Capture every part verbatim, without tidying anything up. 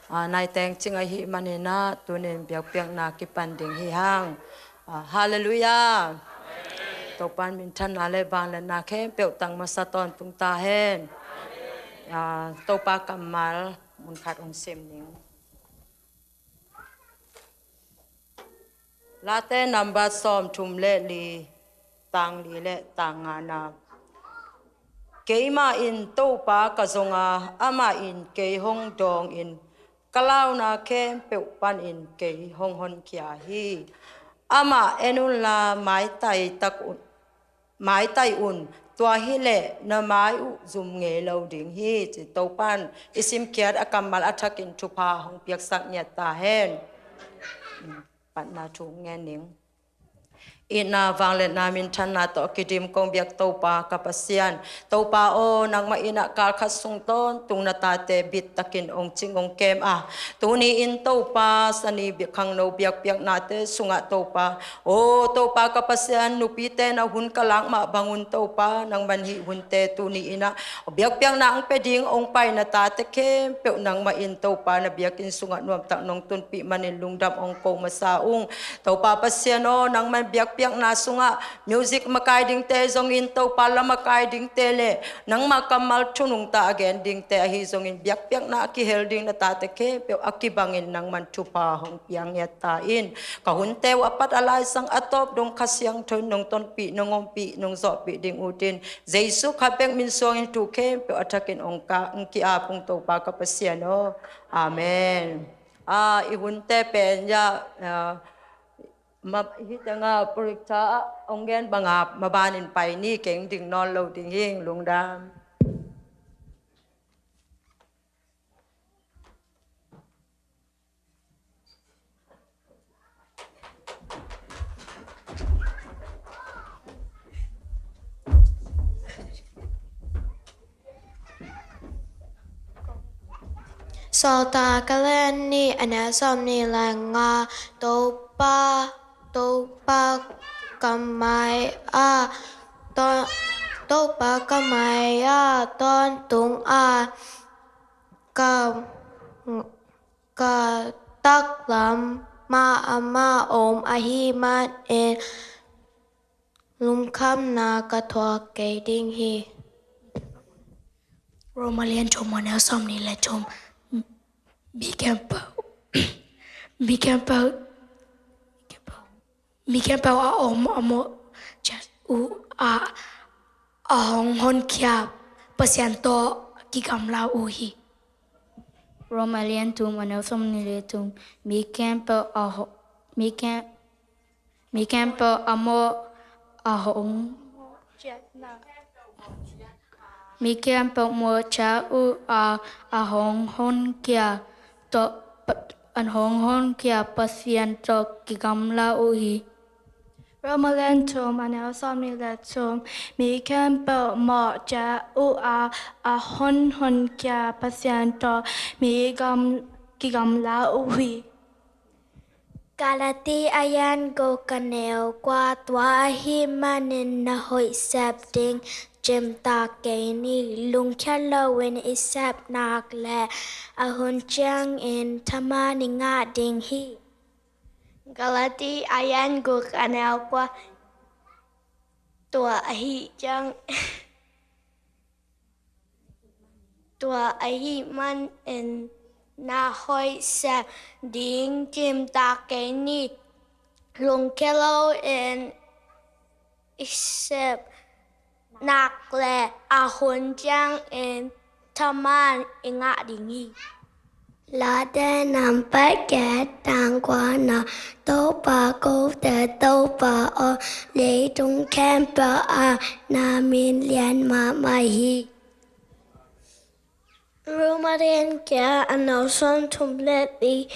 Ah, naiteng cing ahih manin ah, tunin biakpiakna kipan ding hi hang. Ah, halleluiah. Topa'n minthanna le vangliatna khempeuh tang masa tawntung ta hen. Ah, Topa kammal mun khat hong sim ning. Late nambat sawmthum le li, tang li le tang ngana. Keimah in Topa ka zong a, amah in kei hong dawng in, ka launa khempeuh panin kei hong honkhia hi. Amah en unla, maitai tak un, maitai un, tua hileh na mai uh zum ngei lo ding hi, ci. Topa'n i simkhiat a kammal a thakin thupha hong piaksak ngiat ta hen. Patna thu ngen ning. Itna, vangliatna, minthanna tawh a kidim kong biak Topa ka Pasian. Topa aw, nangmah in ah kal khat sung tawntung na tate bit takin hong cing hong kem a, tuni in Topa, sani biak, khangno biakpiaknate sungah Topa, aw Topa ka Pasian, nupite na hun ka lak mah bangun Topa, nangman hih hunte tuni in ah biakpiakna hong pia ding hong pai na tate khempeuh nangmah in Topa na biakinn sungah nuamtak nong tunpih manin lungdam hong ko masa ung. Topa Pasian aw, nangman biakpiakna sungah music makai dingte zongin Topa la makai dingte le nangma kammal thu nungta a gen dingte ahi zongin biakpiakna a kihel ding na tate khempeuh a kibangin nangman thupha hong piang ngiat ta in. Ka hunte uh a pat a laisang a tawp dong Kha Siangtho in nong tonpih, nong ompih, nong zawhpih ding utin Jesu khat bek min suangin thu khempeuh a thakin hong ka, hong ki-ap ung Topa ka Pasian aw. Amen. Ah, i hunte pen ya, ah, ma, hih tengah projector ah hong gen banga mabanin pai ni, keng ding nawn lo ding hing, lungdam. Sawltak a lian nih, a neu sawmnih le nga. Topa, Topa ka mai a, To-, Topa ka mai a tawntung a, ka ka taklam mah amah om ahih manin lungkhamna ka thuak kei ding hi. Roma lian thum, a neu sawmnih le thum. Mi khempeuh, mi khempeuh, mi khempeuh a om a mawh ciat uh a, a hong honkhia Pasian tawh kigamla uh hi. Roma lian thum, a neu sawmnih le thum. Mi khempeuh a ho-, mi khem-, mi khempeuh a mawh a hong Mi khempeuh mawhcia uh a, a hong honkhia tawh, a hong honkhia Pasian tawh kigamla uh hi. Roma lian thum, a neu sawmnih le thum. Mi khempeuh mawhcia uh a, a hong honkhia Pasian tawh mi gam, kigamla uh hi. Galati a lian guk, a neu kua. Tua ahih manin na hoih sep ding cimtak kei ni. Lungkhia loin i sep nak leh a hun ciangin thaman i ngah ding hi. Galati a lian guk, a neu kua. Tua ahih ciang Tua ahih manin na hoih sep ding cimtak kei ni. Lungkhia loin i sep nak leh a hun ciangin thaman i ngah ding hi. Late nambat giat, tang kua na. Topa kote Topa aw, leitung khempeuh ah na min lian mahmah hi. Roma lian giat, a neu sawmthum le li.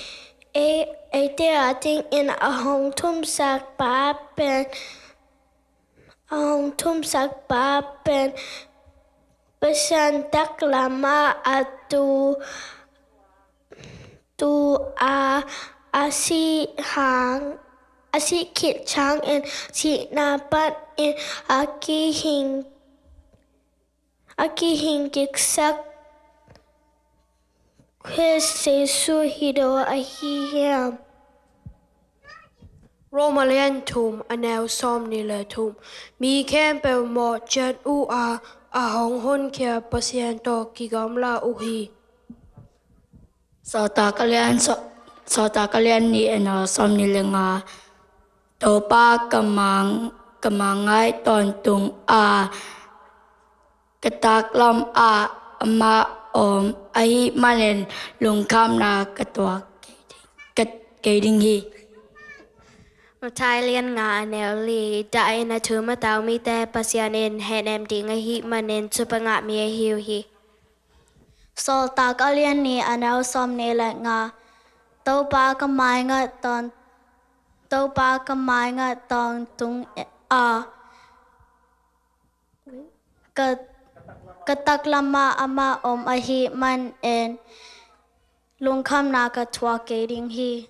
Ei, eite adingin a hong thumsakpa pen, a hong thumsakpa pen Pasian taklam ah a tu, tu a, a sih hang, a sih khit ciangin sihna panin a kihing, a kihing kiksak Khrist Jesuh hi lo ahi hiam? Roma lian thum, a neu sawmnih le thum. Mi khempeuh mawh ciat uh a, a hong honkhia Pasian tawh kigamla uh hi. Sawltak a lian, Saw-, Sawltak a lian nih, a neu sawmnih le nga. Topa ka mang, ka mangngai tawntung a, ka taklam ah amah om ahih manin lungkhamna ka tuak kei ding, ka, kei ding hi. Matthai lian nga, a neu li. Dahin a thu matau mite Pasian in hehnem ding ahih manin thupha ngah mi ahi uh hi. Sawltak a lian nih, a neu sawmnih le nga. Topa ka maingat tawn-, Topa ka maingat tawntung a, ka, ka taklam ah amah om ahih manin lungkhamna ka tuak kei ding hi.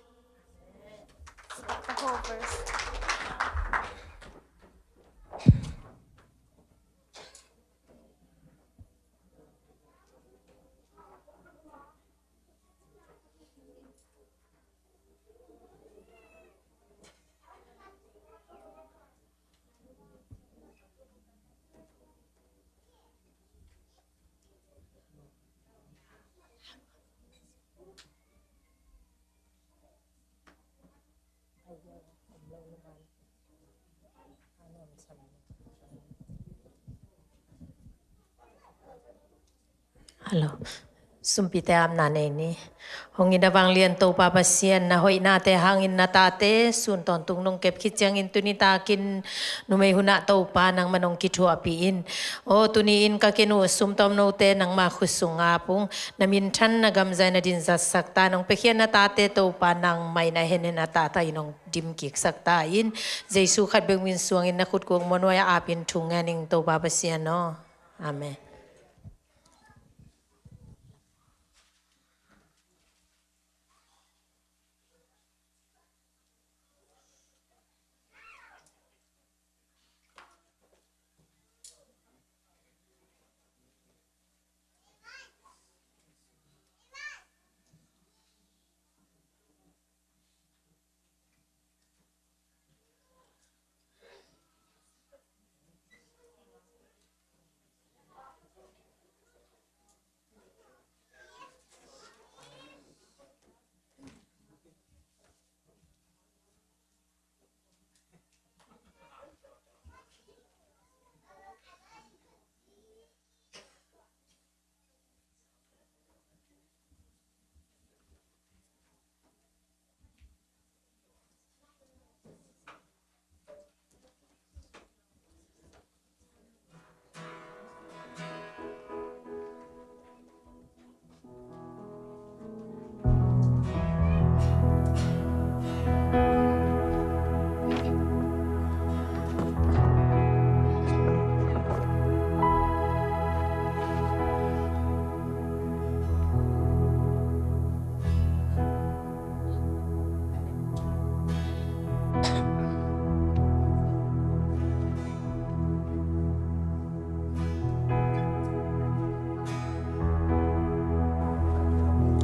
Hello. Sumpite apna nei ni. Hong in a vanglian Topa Pasian, na hoihnate hangin na tate sun tawntung nong kep khit ciangin tuni takin numei hunah Topa nangmah nong kithuahpih in. Aw, tuni-in ka ken uh sumtawm note nangma khut sungah pung, na minthan na gamzai na dinzatsak ta, nong piakhia na tate Topa nangmah in a henin a tahtah in hong dimkiksak ta in. Jesu khat bek min suangin na khutkuk muanhuai a apin thu ngen ing Topa Pasian aw. Amen.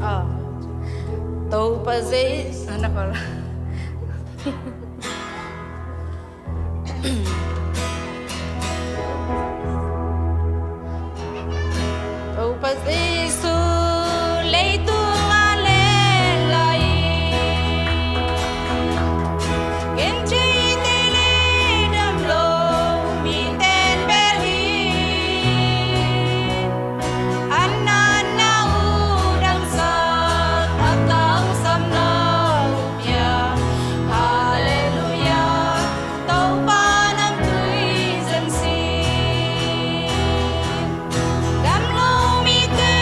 Ah. Topa Jesu. Ah, na kol. Topa Jesu leitung a len lai, gentheite le damlo miten bel hi. An natna uh damsak, a tangsapna uh pia. Halleluiah. Topa namtui zen sin. Damlo mite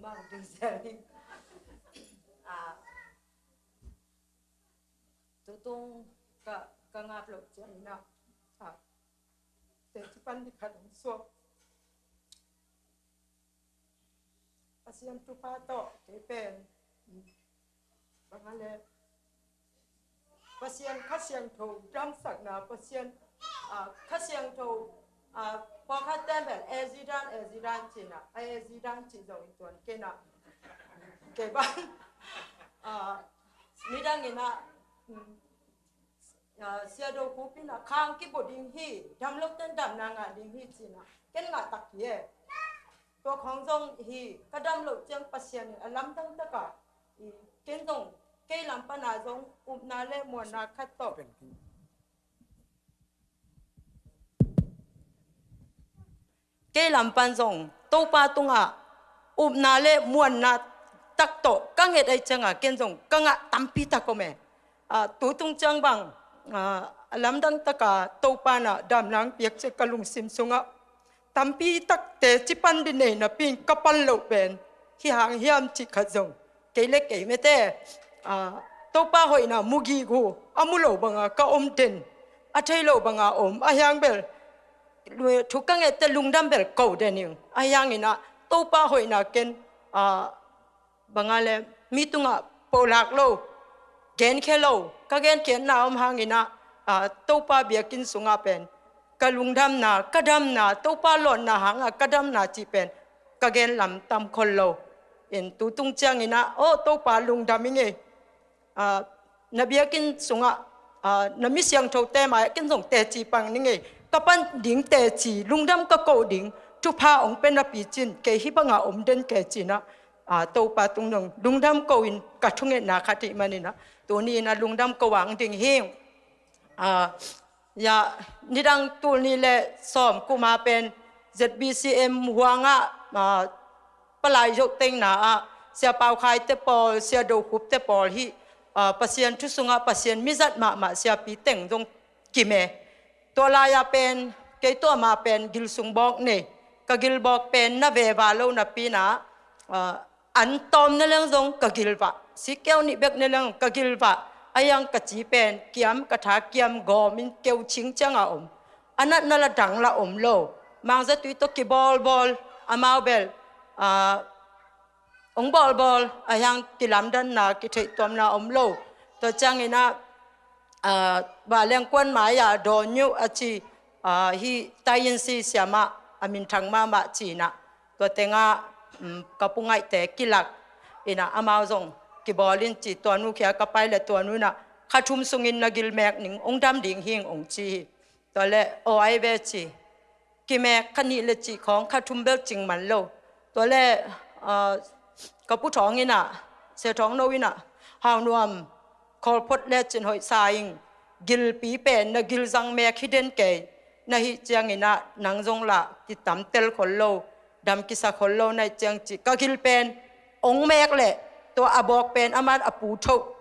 Mang ding zel ding. Ah, tutung ka, ka ngap loh ciang ina. Ah, teci pan dikhat hong suak. Pasian thupha tawh kei pen, mm, bang a le, Pasian Kha Siangtho damsakna, Pasian, ah, Kha Siangtho, ah, pawlkhat ten bel ezidan, ezidan cina, a ezidan ci zong i tuan kei na. Kei bang, ah, midang ina, mm, ah, Sia Do Khup ina khang kibo ding hi, dam lo ten damna ngah ding hi cina. Ken ngah tak hi e. Tua khong zong hi, ka dam loh ciang Pasian in a lamdang taka, i, ken zong, kei lam pana zong, upna le muanna khat tawh. Kei lam pan zong, Topa tungah, upna le muanna tak tawh, ka nget ai cianga, ken zong, ka ngah tampi tak om e. Ah, tutung ciang bang, ah, a lamdang taka Topa na damna hong piak ciang ka lungsim sungah tampi takte ci pan di nei napi in ka pan loh pen hi hang hiam cih khat zong kei le kei mete, ah, Topa hoihna mu gige, a mu lo banga ka om den, a thei lo banga om, a hiang bel thu ka ngette lungdam bel ko den ing, a hiang ina Topa hoihna ken, ah, banga le, mi tungah polak lo, genkhia lo, ka genkhiatna om hang ina, ah, Topa biakinn sungah pen, ka lungdamna, ka damna, Topa lawnna hangah ka damna cih pen, ka gen lam tam khol lo. In tutung ciang ina, aw, Topa lungdam ing ei. Ah, na biakinn sungah, ah, na mi siangthote mai-ah ken zong teci pang ning ei. Ka pan ding teci, lungdam ka ko ding, thupha hong pia napi cin, kei hih banga om den kei cina, ah, Topa tung dong, lungdam ko in ka thungetna khat hih manina, tuni ina lungdam ko ang ding hing. Ah, ya, nidang tul nih le sawm kuma pen Z B C M huangah, ah, palai zoh tengna ah, Sia Pau Khai te pawl, Sia Do Khup te pawl hih, ah, Pasian thu sungah Pasian mizat mahmah siapi teng zong kime. Tua lai-ah pen, kei tua ma pen gil sung bawk nei, ka gil bawk pen na veva lo napi ina, ah, an tawm ne leng zong ka gil vah, sikeu nih bek ne leng ka gil vah, a hiang ka ci pen, kiam ka tha kiam gawm in keu cing cianga om. A natna la dang la om lo. Mangzatui tawh kibawlbawl, amau bel, ah, hong bawlbawl, a hiang kilamdanna, kitheihtuamna om lo. Tua ciang ina, ah, Vanleng kuan mai-ah dawn uh a ci, ah, hih Tayin Si siamah, a minthang mahmah cina. Tua tengah, um, ka pu ngaihte kilak ina amau zong kibawl in ci, tua nu khia ka pai le tua nu ina kha thum sungin na gil mek ning, hong dam ding hing hong ci hi. Tua le, aw ai ve ci. Kimek kha nih le cih khawng kha thum bel cing man lo. Tua le, ah, ka pu Thawng ina, Sia Thawng No ina, Hau Nuam, khawl phot le cin hoih sa ing, gilpi pen na gil zang mek hi den kei, na hih ciang ina nang zong lah kitam tel khol lo, dam kisa khol lo na hih ciang ci, ka gil pen hong mek le, tua a bawk pen aman a pu thoh,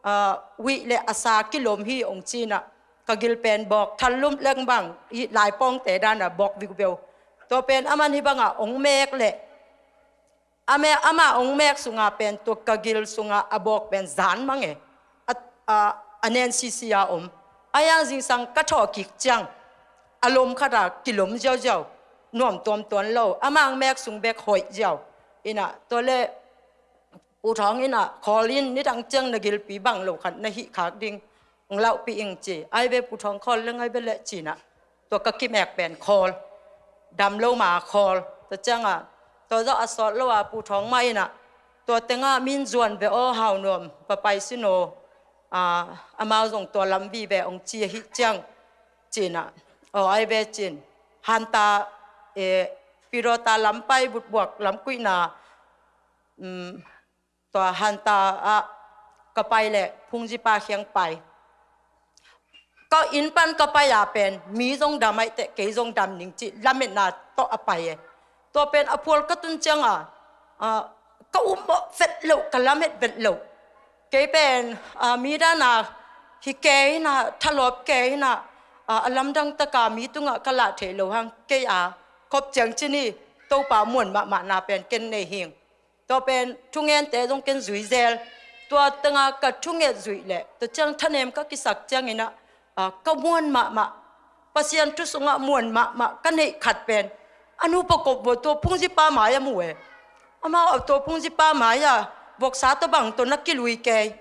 ah, huih le a sa kilom hi hong ci ina, ka gil pen bawk thallum leng bang, hih laipawngte dana bawk viuveu. Tua pen aman hih banga hong mek le, a me, ama hong mek sunga pen tua ka gil sunga a bawk pen zan mang e. A, a, a nen sisi a om. A hiang zingsang ka thawh kik ciang, a lom khata kilom ziauziau, nuam tuam tuan lo. Ama hong mek sung bek hoih ziau. Ina, tua le, Pu Thawng ina khawl in, nidang ciang na gilpi bang lo khat na hih khak ding hong lauhpih ing ci. Ai ve Pu Thawng, khawl leng ai ve le cina. Tua ka kimek pen khawl. Dam lo ma khawl. Tua cianga, tua zawh a sawt lo a Pu Thawng mah ina, tua tengah min zuan ve aw Hau Nuam, va pai sin aw, ah, amau zong tua lam vive hong ci ahih ciang cina. Aw ai ve cin. Hanta, eh, Pirota lam pai butbuak lam kuihna, um, tua Hanta ah ka pai le phungzipa khiang pai. Ka inn pan ka pai a pen, mi zong dam aih teh, kei zong dam ning cih lametna tawh a pai e. Tua pen a phual ka tun cianga, ah, ka um mawh vet loh, ka lamet vet loh. Kei pen, ah, mi dana hi kei hina, thalawp kei hina, ah, a lamdang taka mi tungah ka lah thei lo hang kei a, khop ciang cin hi, Topa muan mahmahna pen ken nei hing. Tua pen thungente zong ken zui zel. Tua tengah ka thunget zuih leh tua ciang thanem ka kisak ciangin ah, ah, ka muan mahmah. Pasian thu sungah muan mahmah ka neih khat pen a nupa kop vua tua phungzipa mai-ah mu e. Amau a tua phungzipa mai-ah voksa tawh bang tawh na kilui kei.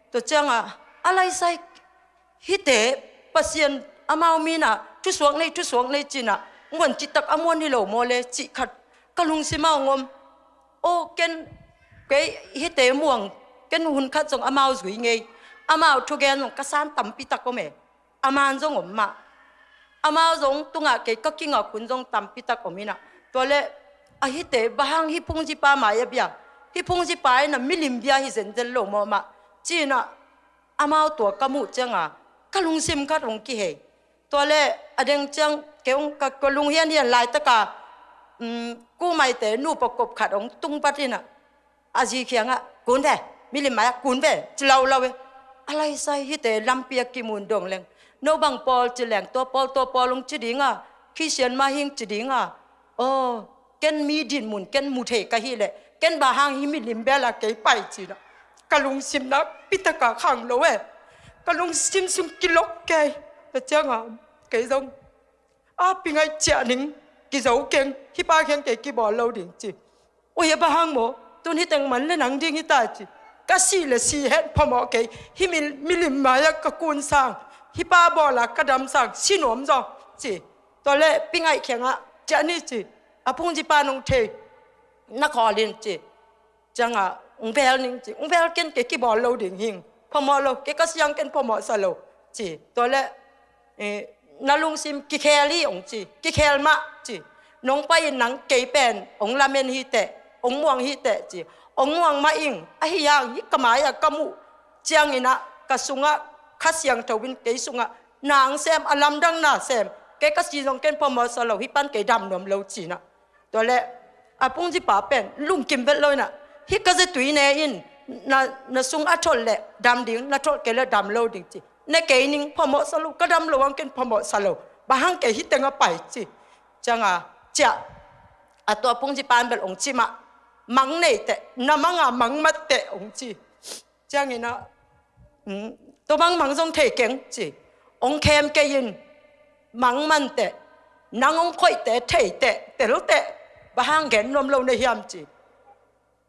Tua ciangah a laisai hihte Pasian amau minah thusuak nei, thusuak nei cinah muan citak a muan hi lo maw le cih khat ka lungsimah hong om. Aw ken kei hihte muang, ken hun khat zong amau zui ngei. Amau thugen zong ka san tampi tak om e. A man zong om mah. Amau zong tungah kei ka kingak hun zong tampi tak om inah. Tua le a hihte bang hang hih phungzipa mai-ah bia, hih phungzipa inah milim bia hi zenzen lo maw mah cinah amau tua ka muh cianga ka lungsim khat hong kihei. Tua le a deng ciang kei hong ka, ka lunghian hian laitaka, um, kumaite nupa kop khat hong tungpat inah a zi kiangah kun ve, milim mai-ah kun ve ci laulau e. A laisai hihte lampi a kimun dong leng no bang pawl ci leng tua pawl, tua pawl hong ci dinga, Khisian mah hing ci dinga. Aw ken mi dinmun ken mu thei ka hih leh ken bang hang hih milim bela kei pai cinah ka lungsim nakpi taka khang lo e. Ka lungsim sung kilok kei. Tua cianga kei zong a pi ngaih ciah ning, kizo keng, hih pa kiang kei kibawl lo ding ci. Ui a bang hang maw, tun hih teng man le nang ding hita ci. Ka sih le sih hen phamawh kei, hih mi, milim mai-ah ka kun sang, hih pa bawla ka dam sang si nuam zaw ci. Tua le pi ngaih kiangah ciah ni ci. A phungzipa nong thei na khawl in ci. Ciangah ung vel ning ci, ung vel ken kei kibawl lo ding hing, phamawh lo, kei ka siang ken phamawhsa lo ci. Tua le eh, na lungsim kikhel hi ong ci, kikhel mah ci. Nong pai in nang kei pen ong lamen hi teh, ong muang hi teh ci. Ong muang mah ing, ahi hang hih ka mai-ah ka muh cianginah ka sungah Kha Siangtho in kei sungah na ong sem, a lamdang na sem, kei ka si zong ken phamawhsa lo, hih pan kei dam nuam lo cinah. Tua le a phungzipa pen lungkim vet lo inah, hih ka zetui ne in na, na sung a tholh le dam ding, na tholh kei le dam lo ding ci. Ne kei ning, phamawhsa lo, ka dam lo ang ken phamawhsa lo, bang hang kei hih tengah pai ci. Cianga ciah a tua phungzipa in bel ong ci mah, mang nei teh, na manga mang mat teh ong ci. Cianginah, um, tua bang mang zong thei keng ci. Ong khem kei in, mang man teh, nang ong khoih teh, thei teh, tel teh, bang hang gen nuam lo na hiam ci.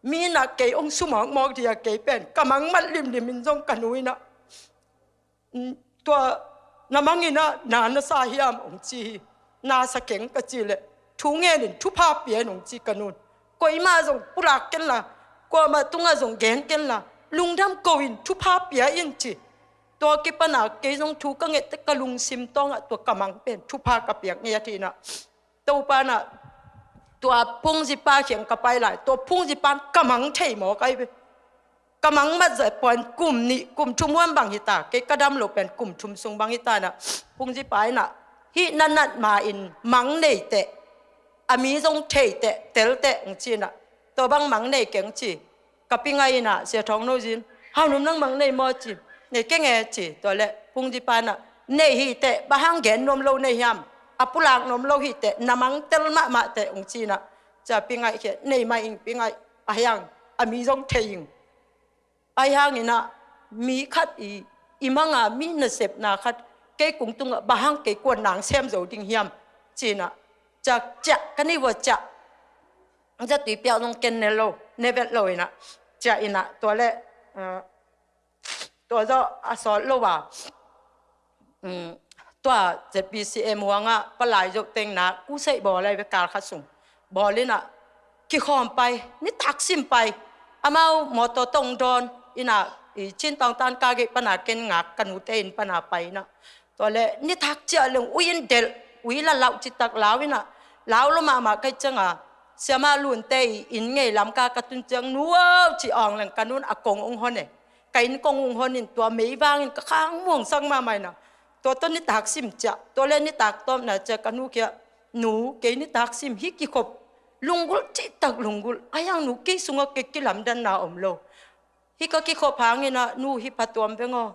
Mi inah kei ong sumawkmawk dia kei pen ka mang mat limlim in zong ka nu inah, um, tua na mang inah na na sa hiam ong ci hi. Na sa keng ka ci leh thu ngen in, thupha pia in ong ci ka nun. Koimah zong pulak kenla, kuamah tungah zong gen kenla, lungdam ko in, thupha pia in ci. Tua kipana kei zong thu ka ngeih teh ka lungsim tawngah tua ka mang pen thupha ka piak ngiat hi inah. Topa inah tua phungzipa kiang ka pai lai, tua phungzipa in ka mang thei mawk ahi ve. Ka mang mat zah pen kum nih kum thum huam bang hita, kei ka dam lo pen kum thum sung bang hita inah, phungzipa inah, hih na nat ma in mang nei teh, a mi zong thei teh, tel teh ong ci inah. Tua bang mang nei keng ci. Ka pi ngaih inah Sia Thawng No Zin, Hau Num nang mang nei maw ci. Nei keng e ci. Tua le phungzipa inah, nei hi teh, bang hang gen nuam lo nei hiam, a pulak nuam lo hi teh, na mang tel mahmah teh ong ci inah. Cia pi ngaih khia, nei mah ing pi ngaih, ahi hang a mi zong thei ing. Ahi hanginah mi khat i, i manga mi nasepna khat kei kung tungah bang hang kei kuan nang sem zo ding hiam cinah. Ciah, ciah, ka ni vua ciah. Zatui piak zong ken ne lo, ne vet lo inah. Ciah inah, tua le, ah, tua zaw a sawt lo a. Um, tua Z B C M huangah palai zoh tengna kuseih bawl ai ve, kal khat sung bawl inah kikhawm pai, nitak sim pai. Amau mawtaw tawh ong dawn inah, i Chin Tawng Tan ka gei pana ken ngak, ka nute inn pana pai inah. Tua le nitak ciah leng ui in delh, ui la lauh citak lau inah, lau lo mahmah kai cianga, siamah Lunte i inn ngei lamka ka tun ciang, nu aw ci awng leng ka nun a kong ong hon e. Ka inn kong ung honin tua mei vangin ka khang muangsak mahmah inah. Tua tawh nitak sim ciah, tua le nitak tawpna ciah ka nu kiah, nu, kei nitak sim hi kikhop, lunggulh cihtak lunggulh, ahi hang nu kei sungah kei kilamdanna om lo. Hi ka kikhop hanginah nu hi phatuam veng aw.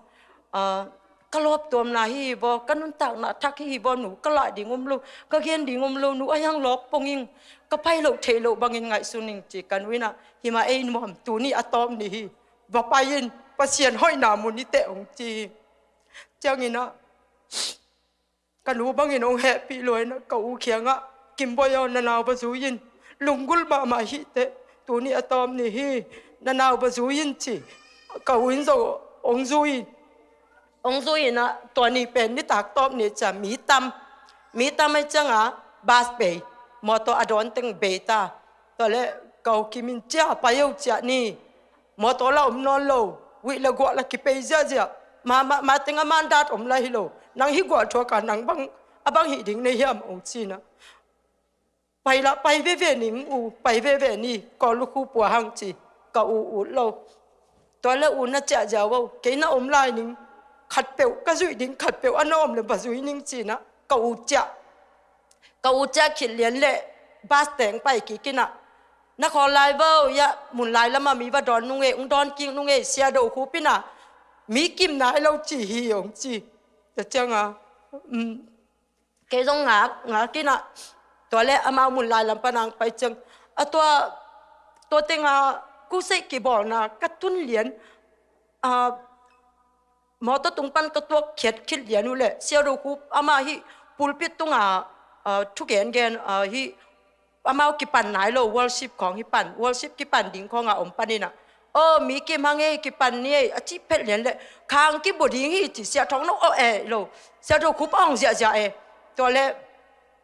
Ah, ka lawp tuamna hi hi vaw, ka nuntakna thak hi hi vaw, nu ka lah ding om lo, ka gen ding om lo, nu a hiang lawk pong ing, ka pai loh theih loh bangin ngaihsun ing ci. Ka nu in ah, hi mah ei nuam, tuni a tawp ni hi, va pai in, Pasian hoihna mun i teh ong ci hi. Ciangin ah ka nu bangin ong hehpih lua in ah ka u kiangah, Kimboy aw, na nau va zui in, lunggulh mahmah hi teh, tuni a tawp ni hi, na nau va zui in ci. Ka u in zong ong zui in, ong zui in ah tua ni pen nitak tawp ni cia, mi tam, mi tam ei ciangah bus bei, mawtaw a dawn teng bei ta. Tua leh ka u Kim in, cia pai o cia ni, mawtaw lah om nawn lo, huih le guah lah kipei ziahziah, ma, ma, ma teng a mandat om lah hi lo, nang hi guah thuak a, nang bang a bang hih ding na hiam ong ci in ah, pai lah pai veve ning u, pai veve ni, Kawl lukhu pua hang ci. Ka u ut lo. Tua leh u na ciah ziau o, kei na om lai ning, khatpeuh ka zuih ding, khatpeuh a na om leh va zui ning ci in ah ka u ciah. Ka u ciah khit lian leh bus teng pai kik in ah, na khawl lai vo, ya mun lai lamah mi va dawn nung ei, ong dawn kik nung ei, Sia Do Khup in ah mi kim nai lo ci hi ong ci. Tua ciangah, um, kei zong ngak, ngak in ah, tua leh amau mun lai lam pan ong pai ciang, a tua, tua tengah crusade kibawlna ka tun lian, a, mawtaw tung pan ka tuak khiat khit lian uh leh, Sia Do Khup amah hih pulpit tungah, a, thugen gen, a, hih amau kipan nai lo, worship khawng hih pan, worship kipan ding khawngah om pan in ah, aw, mi kim hang ei, kipan ni ei, a cih phet lian leh, khang kibua ding hi ci, Sia Thawng No aw ei lo, Sia Do Khup a ong ziahziah ei. Tua leh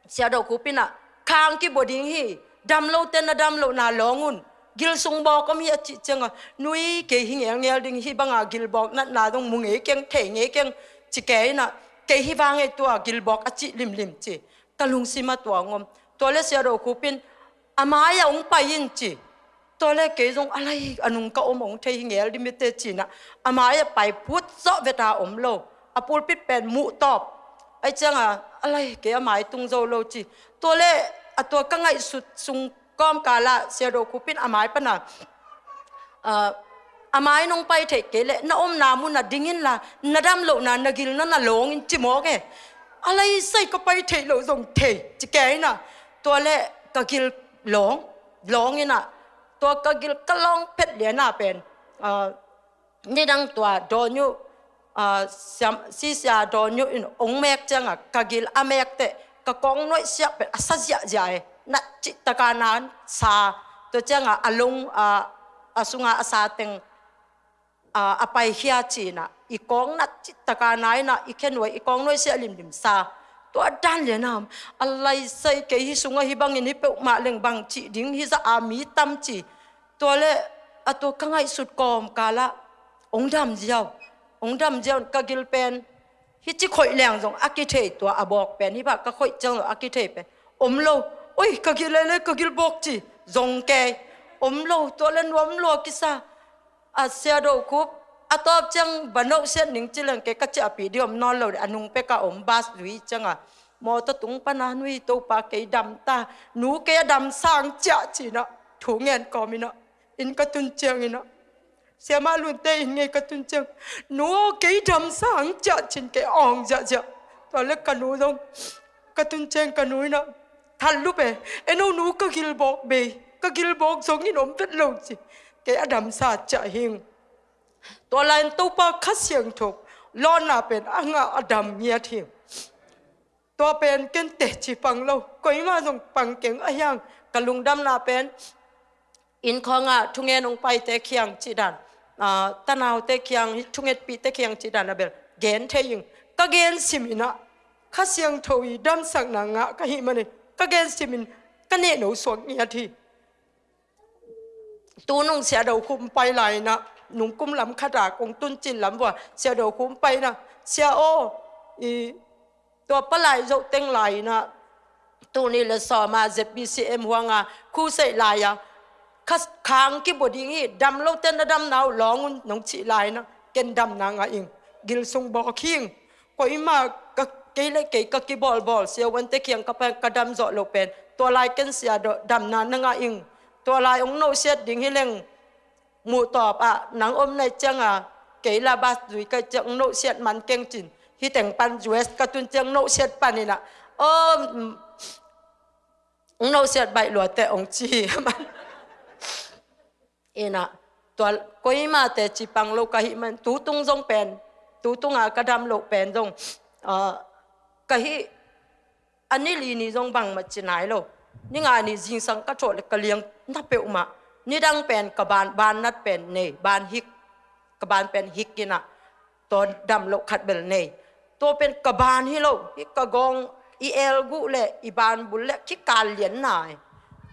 Sia Do Khup in ah, khang kibua ding hi, dam lote na dam lohna lawng un, gil sung bawk om hi a cih ciangah, nui, kei hi ngelngel ding, hih banga gil bawk natna dong mu ngei keng, thei ngei keng ci kei in ah, kei hi vang ei tua gil bawk a cih limlim ci. Ka lungsim ah tua ong om. Tua leh Sia Do Khup in, a mai-ah ong pai in ci. Tua leh kei zong, a lai, a nung ka om ong thei hi ngel dim i teh ci in ah, a mai-ah pai phut zawh vet a om lo. A pulpit pen muh tawp. Ahih ciangah, a lai, kei a mai tung zo lo ci. Tua leh a tua ka ngaihsut sung kawmkal ah Sia Do Khup in a mai pan ah, a, a mai nong pai theih kei leh na omna mun ah ding inla, na dam lohna na gil na na lawng in ci mawk e. A lai sai, ka pai theih loh zong thei ci kei in ah, tua leh ka gil lawng, lawng in ah, tua ka gil ka lawng phet lian ah pen, a, nidang tua Daw Nyu, a, siam, Sisia Daw Nyu in ong mek ciangah ka gil a mek teh, ka kawng nuaih siah pen a sa ziahziah e, nat cih taka na sa. Tua ciangah a lung, a, a sungah a sa teng, a, a paikhia ci in ah, i kawng nat cih taka na in ah, i khe nuai, i kawng nuai siah limlim sa. Tua dan lian ah, a lai sai, kei hih sungah hih bangin hih peuhmah leng bang cih ding, hih zah a mi tam ci. Tua leh a tua ka ngaihsut kawmkal ah ong dam ziau, ong dam ziau, ka gil pen hih ci khoih leng zong a kithei, tua a bawk pen hih bang ka khoih ciang zong a kithei pen om lo. Oi, ka gil leh, ka gil bawk ci zong kei, om lo. Tua leh nuam lua kisa. A Sia Do Khup, a tawp ciang va nohsiat ning ci leng, kei ka ciahpih ding om nawn lo, a nung pek a om, bus zui ciangah mawtaw tung pan ah, nui, Topa, kei dam ta, nu kei a dam sang ciah ci in ah thu ngen kawm in ah, inn ka tun ciangin ah, Siamah Lunte inn ngei ka tun ciang, nu aw, kei dam sang ciah ci in kei awng ziahziah. Tua leh ka nu zong, ka tun ciang ka nu in ah, that lup e, en o nu, ka gil bawk bei, ka gil bawk zongin om vet lo ci. Kei a dam sa ciah hing. Tua lai-in Topa Kha Siangtho lawnna pen a ngah a dam ngiat hi. Tua pen ken teci pang lo, koima zong pang keng, a hiang ka lungdamna pen, inn khawngah thungen ong paite kiang cih dan, a, tanaute kiang, hih thungetpihte kiang cih dan a bel gen thei ing. Ka gen sim in ah, Kha Siangtho i damsakna ngah ka hih manin ka gen sim in, ka nehno suak ngiat hi. Tunung Sia Do Khup pai lai in ah, nung kum lam khat a kong tun cin lam vua Sia Do Khup pai in ah, Sia aw, i, tua palai zoh teng lai in ah, tul nih le sawm a Z B C M huang a crusade lai a, kha, khang kibua ding hi, dam lote na damna uh lawng un nong cih lai in ah, ken damna ngah ing, gil sung bawk hing. Koima, ka, kei le kei ka kibawlbawl, siavuante kiang ka pai, ka dam zawh loh pen, tua lai ken Sia Do, damna na ngah ing. Tua lai ong nohsiat ding hi leng, muh tawp ah nang om nai ciangah, kei lah bus zui ka hih ciang ong nohsiat man keng cin, Hih teng pan U S ka tun ciang nohsiat panin ah, oh, nohsiat baih lua teh ong ci hi. Inah, tua koimate ci pang lo ka hih man, tutung zong pen, tutunga ka dam loh pen zong, ah, ka hih, a ni li ni zong bangmah ci nai lo. Ni nga ni zingsang ka thawh le ka liang na peuhmah. Nidang pen ka ban, ban nat pen nei, ban hik, ka ban pen hik inah, tua dam loh khat bel nei. Tua pen ka ban hi lo, hih ka gawng i el guh le i ban bul le khikal lian nai.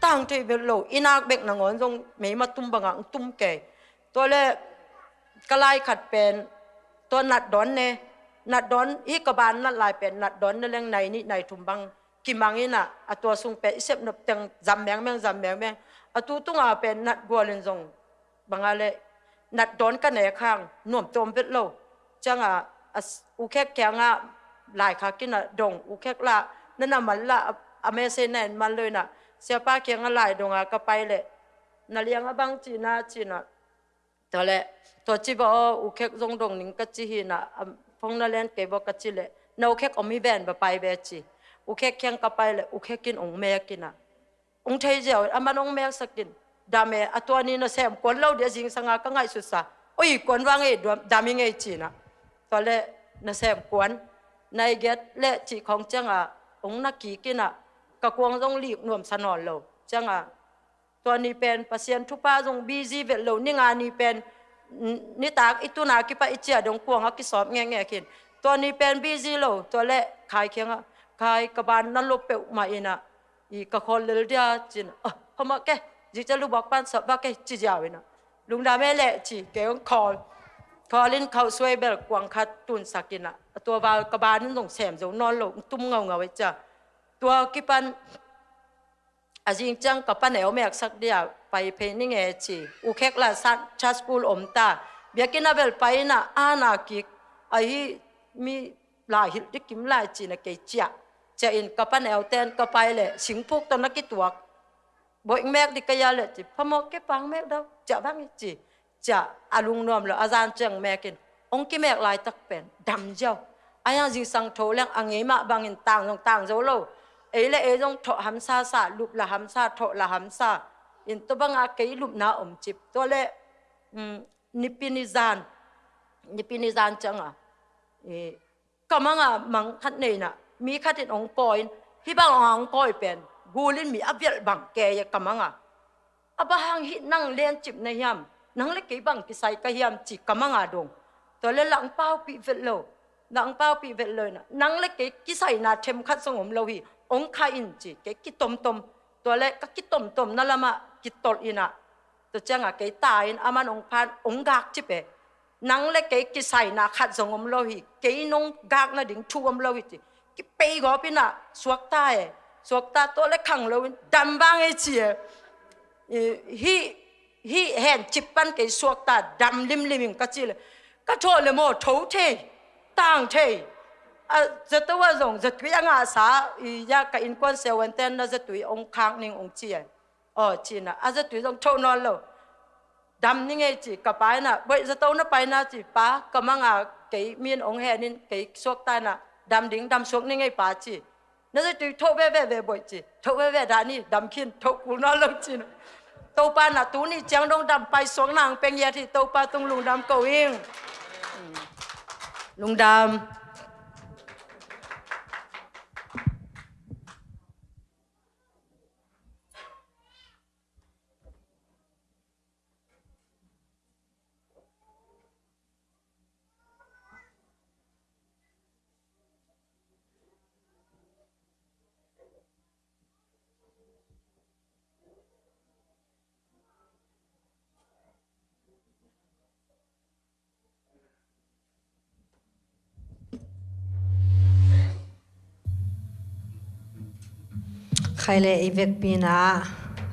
Tang thei bel lo, i nak bek nangawn zong meima tum bangah ong tum kei. Tua le ka lai khat pen, tua natdawn ne, natdawn, hih ka ban nat lai pen natdawn ne leng nai nih nai thum bang kimang inah, a tua sung pen i sep nop teng zam mengmeng, zam mengmeng. A tutunga pen nat gualin zong banga le natdawn ka nek hang nuam tawm vet lo. Cianga, a s-, U Khek kianga laikhak inah dong, U Khek lah, na na man lah, a, a mese na en man lo inah, siapa kianga lai donga ka pai le, na lianga bang cina, cina. Tua le, tua ci ba aw, U Khek zong dong ning ka ci hi inah, a, phone na len kei ba ka ci le, na U Khek om hi ven ba pai be ci. U Khek kiang ka pai le, U Khek in ong mek inah. Ong thei ziau, a man ong meksak in. Dam e, a tua ni nasem kuan lo dia zingsanga ka ngaihsutsa. Oi, kuan vang e, dam, dam i ngei cinah. Tua le, nasem kuan. Nai giat le cih khawng cianga, ong na kik inah. Ka kuang zong lik nuamsa nawn lo. Cianga, tua ni pen Pasian thupha zong busy vet lo, ni nga ni pen, n-, nitak i tuna kipa i cia dong kuanga kisawp ngekngek in. Tua ni pen busy lo, tua le Khai kianga, Khai ka ban na lo peuhmah inah, i ka khawl lel dia cin, ah, phamawh ke, zikcia lubawk pan sawp va ke ci ziau inah. Lungdam e le ci, kei ong khawl. Khawl in khauh suai bel kuang khat tunsak inah. A tua val ka ban in zong sem zo nawn lo, ong tum ngaungau e cia. Tua kipan, a zing ciang ka paneu meksak dia, pai phei ning e ci. U Khek la san, church school om ta. Biakinn a bel pai inah, a na kik, ahi mi lai hilh dikim lai cinah kei ciah. Ciah in ka paneu ten ka pai le, singphuk tawh na kituak. Boih mek di ka ya le ci, phamawh ke pang mek dau, ciah bang i ci. Ciah, a lungnuam lo, a zan ciang mekin, ong kimek laitak pen dam ziau. A yang zingsang tho leng a ngei mah bangin tang zong tang zo lo. Ei le ei zong thawh hamsa sa, lup la hamsa, thawh la hamsa. In tua banga kei lupna om cip. Tua le, mm, nipi ni zan, nipi ni zan cianga, i, ka manga mang khat nei inah, mi khat in ong pawi in, hih bang ong ong pawi pen, gul in mi a vialh bang kei e ka manga. A bang hang hih nang lencip na hiam, nang le kei bang kisai ka hiam ci ka manga dong. Tua le lang paupih vet lo, lang paupih vet lo inah, nang le kei kisaina themkhat zong om lo hi, ong kha in ci, kei kitomtom. Tua le ka kitomtom na lamah kitolh inah. Tua cianga kei ta in a man ong phan, ong gak cip e. Nang le kei kisaina khat zong om lo hi, kei nong gak nading thu om lo hi ci. Kipei gawp inah, suakta e, suakta tua le khang lo in, dam vang e ci e. I, hih, hih hen cip pan kei suakta, dam limlim in ka ci le. Ka thawh le maw, tho thei, tang thei. A, zato a zong, zatui a ngahsa, i, ya ka innkuan siavuanten na zatui ong khak ning ong ci e. Aw, cinah, a zatui zong tho nawn lo. Dam ni ngei ci, ka pa inah, boih zato na pai na ci, pa, ka manga kei min ong hen in, kei suakta inah, dam ding, dam suak ni ngei pa ci. Na zatui tho veve ve boih ci, tho veve dah ni, dam khin, tho kul nawn lo cinah. Topa na tuni ciang dong dam pai suak nang peng yat hi, Topa tung lungdam ko ing. Lungdam. Khai le i vekpi inah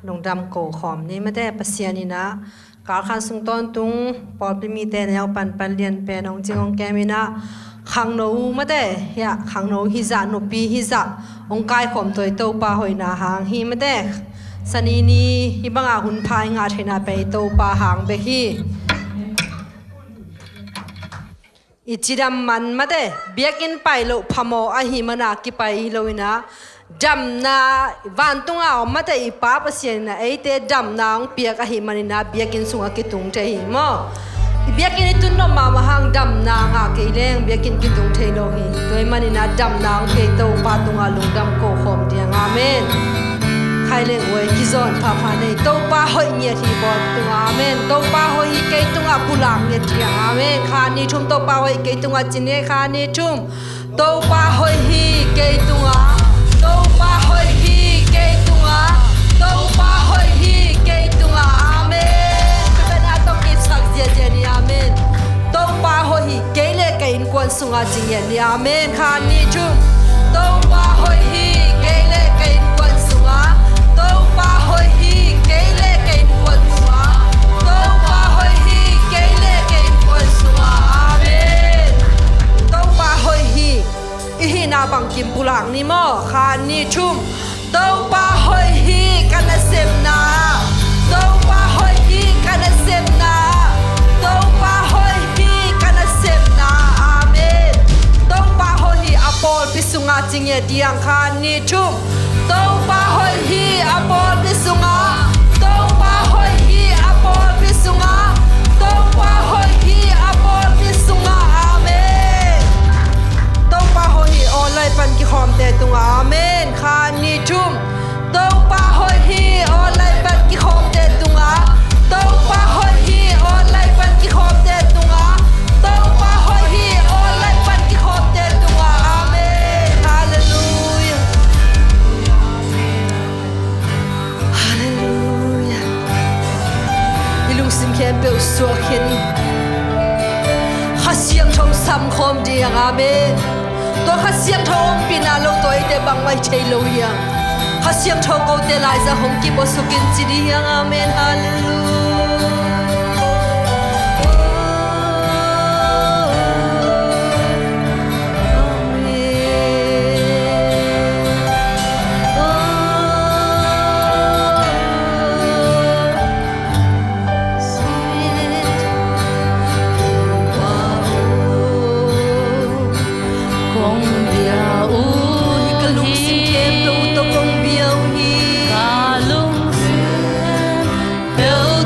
lungdam ko khawm ni mate, Pasian inah kalkhan sung tawntung pawlpi mite neu panpan lian pen hong cing hong kem inah khangno mate, hiah khangno hizah, nupi hizah hong kaikhawm toi Topa hoihna hang hi mate. Sani ni hih bangah hun pha i ngah theihna pen i Topa hang bek hi. I cidam man mate, biakinn pai loh phamawh ahih mana kipai hi lo in ah, damna vantunga om mate i Pa Pasian in ah eite damna hong piak ahih manin ah biakinn sungah kitung thei hi maw? I biakinn i tun nop mahmah hang damna ngah kei leng biakinn kitung thei lo hi. Tua ahih manin ah damna hong piak Topa tungah lungdam ko khawm ding. Amen. Khai leng uai kizawn phapha nei. Topa hoih ngiat hi bawl tungah. Amen. Topa hoih hi kei tungah pulak ngiat ding. Amen. Khat nih thum Topa hoih kei tungah ci ni. Khat nih thum. Topa hoih hi kei tungah. Topa hoih hi kei tungah. Topa hoih hi kei tungah. Amen. Tua pen a tawh kipsak ziahziah ni. Amen. Topa hoih hi kei le ka innkuan sungah ci ngiat ni. Amen. Khat nih thum. Topa hoih hi kei le ka innkuan sungah. Topa hoih hi kei le ka innkuan sungah. Topa hoih hi kei le ka innkuan sungah. Amen. Topa hoih hi. I hihna bangkim pulak ni maw? Khat nih thum. Topa hoih hi ka nasepna. Topa hoih hi ka nasepna. Topa hoih hi ka nasepna. Amen. Topa hoih hi a pawlpi sungah ci ngiat ding. Khat nih thum. Topa hoih hi a pawlpi sungah. Topa hoih hi a pawlpi sungah. Topa hoih hi a pawlpi sungah. Amen. Topa hoih hi online pan kikhawmte tungah. Amen. Khat nih thum. Topa hoih hi online pan kikhawmte tungah. Topa hoih hi online pan kikhawmte tungah. Topa hoih hi online pan kikhawmte tungah. Amen. Halleluiah. Halleluiah. I lungsim khempeuh suak khin. Kha Siangtho sam khawm ding. Amen. Tua Kha Siangtho ompihna lo tawh eite bangmah i thei lo hi a. Kha Siangtho kote laizang hong kibawsuk in ci ding hi hang. Amen. Halleluiah. Kong bia uh hi. Ka lungsim khempeuh tawh kong bia uh hi. Ka lungsim peuh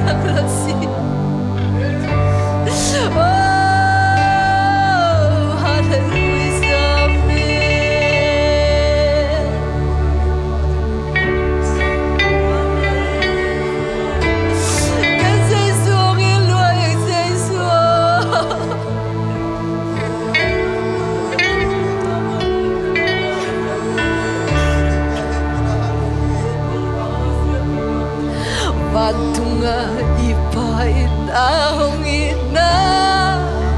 Takla si. Oh, hallelujah, amen. Kan Jesu hong it lua, Jesu. Vantunga i Pa in a hong itna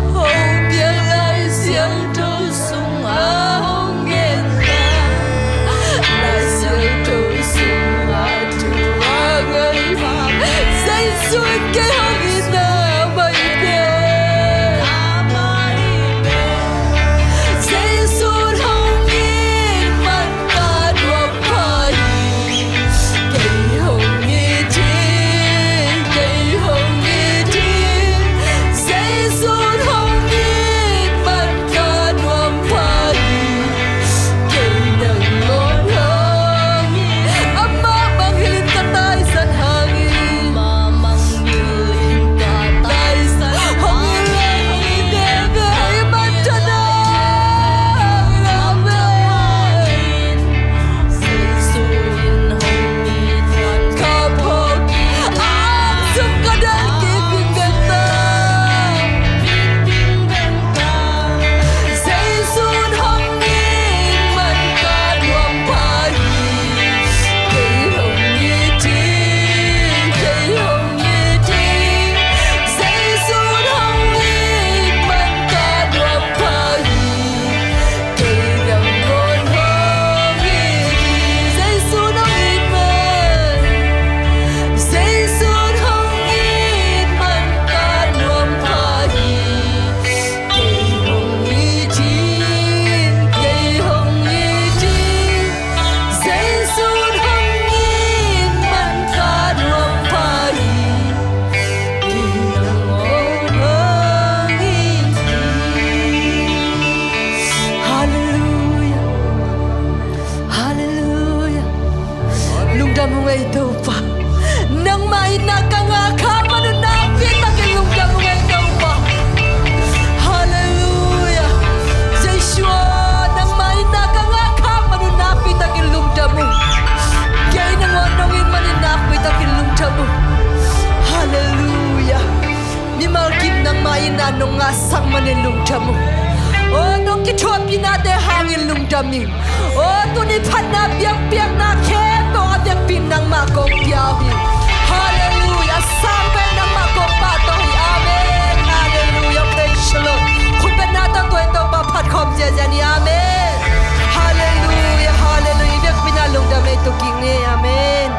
hong piak, Lai Siangtho sunga hong genna, Lai Siangtho sunga thu a ngai pa Jesu in kei hong itna mah hi ve. Jesu hong it man ka nuam pha hi. Kei hong it hi, kei hong it hi. Jesu hong it man ka nuam pha hi. Kei nangawn hong it. Amah mangngilh in ka taisan hangin. Amah mangngilh in ka taisan hangin. Hong it, hong it veve, hong it man thana. Amen. Jesu in hong it man ka phawk hi. Ang sung ka dal kik ding bek ta. Jesu in hong it man ka nuam pha hi. Kei hong it hi, kei hong it hi. Jesu in hong it man ka nuam pha hi. Kei nangawn hong it hi. Jesu in hong it man. Jesu in hong it man ka nuam pha hi. Kei hong it hi, kei hong it hi. Jesu in hong it man ka nuam pha hi. Kei nangawn hong it hi. Hallelujah. Hallelujah. Lungdam ung ei Topa. Nangmah itna ka ngah kha man un nakpi takin lungdam ung ei Topa. Hallelujah. Jesu aw, nangmah itna ka ngah kha man un nakpi takin lungdam ung. Kei nangawn nong it manin nakpi takin lungdam ung. Hallelujah. Mimal kim nangmah itna nong ngahsak manin lungdam ung. Aw, nong kithuahpihnate hangin lungdam ing. Aw, tuni phatna biakpiakna khempeuh a vekpi in nangmah kong pia uh hi. Hallelujah. A sang pen nangmah kong pahtawi hi. Amen. Hallelujah. Praise the Lord. Khutbetna tawh tua in Topa phat khawm ziahziah ni. Amen. Hallelujah. Hallelujah. I vekpi in lungdam ei Topa kik ni. Amen.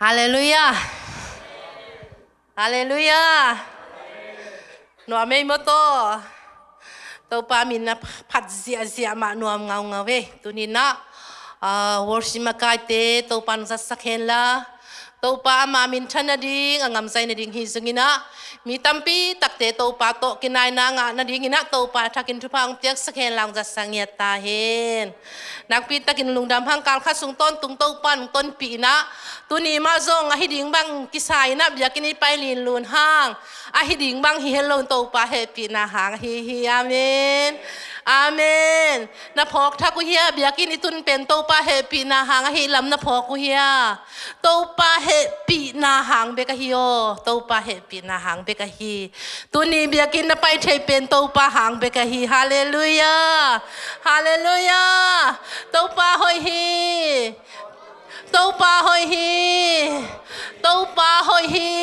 Hallelujah. Hallelujah. Nuam ei maw taw. Topa min a phat ziahziah mah, nuam ngaungau ei. Tuni-in ah, ah, worship makaite Topa nong zatsak hen la, Topa ama minthan nading, a ngamzai nading hi zongin ah, mi tampi takte Topa tawh kinaina ngah nadingin ah Topa thakin thupha hong piaksak hen la, hong zatsak ngiat ta hen. Nakpi takin lungdam hang. Kal khat sung tawntung Topa nong tonpih in ah, tuni mah zong ahi ding bang kisa in ah biakinn i pai linlun hang, ahi ding bang hi het lo in Topa hehpihna hang ahi hi. Amen. Amen. Na phawk thak uh hia? Biakinn i tun pen Topa hehpihna hang ahih lam na phawk uh hia? Topa hehpihna hang bek ahi aw. Topa hehpihna hang bek ahi. Tuni biakinn na pai thei pen Topa hang bek ahi. Hallelujah. Hallelujah. Topa hoih hi. Topa hoih hi. Topa hoih hi.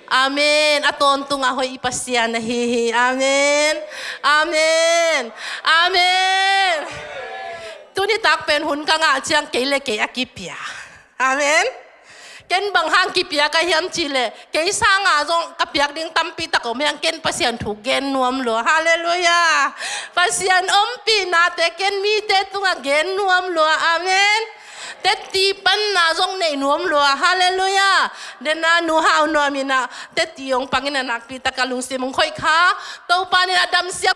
Amen. A tawntungah hoih i Pasian ahi hi. Amen. Amen. Amen. Tuni tak pen hun ka ngah ciang kei le kei a kipia. Amen. Ken bang hang kipiak a hiam cih leh, kei sangah zong ka piak ding tampi tak om hiang, ken Pasian thu gen nuam lua. Halleluiah. Pasian ompihnate tungah gen nuam lua. Amen. Tetti panna zong nei nuam lua. Halleluiah. Dena nu hau nuam inah tetti hong pangin a nakpi tak a lungsim hong khoih kha. Topa in a damsiam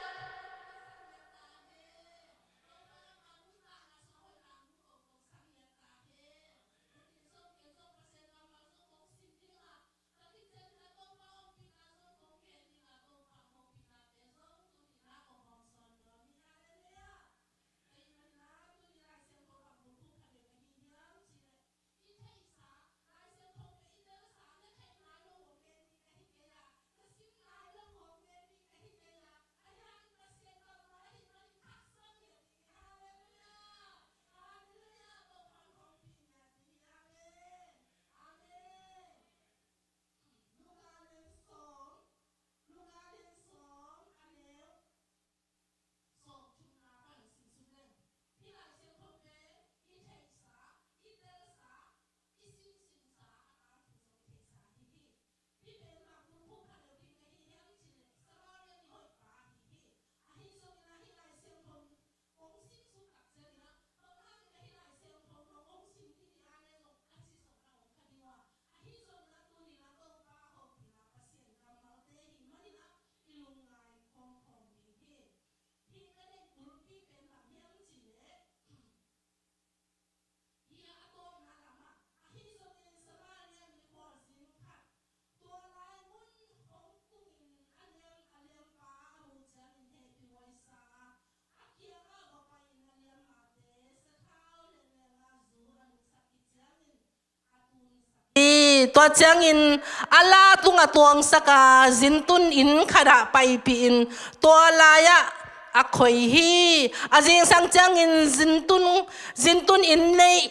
Hi, tua ciangin a la tungah tuangsak a, zintun inn khatah paipihin tua lai-ah a khoi hi. A zingsang ciangin zintun, zintun inn nei,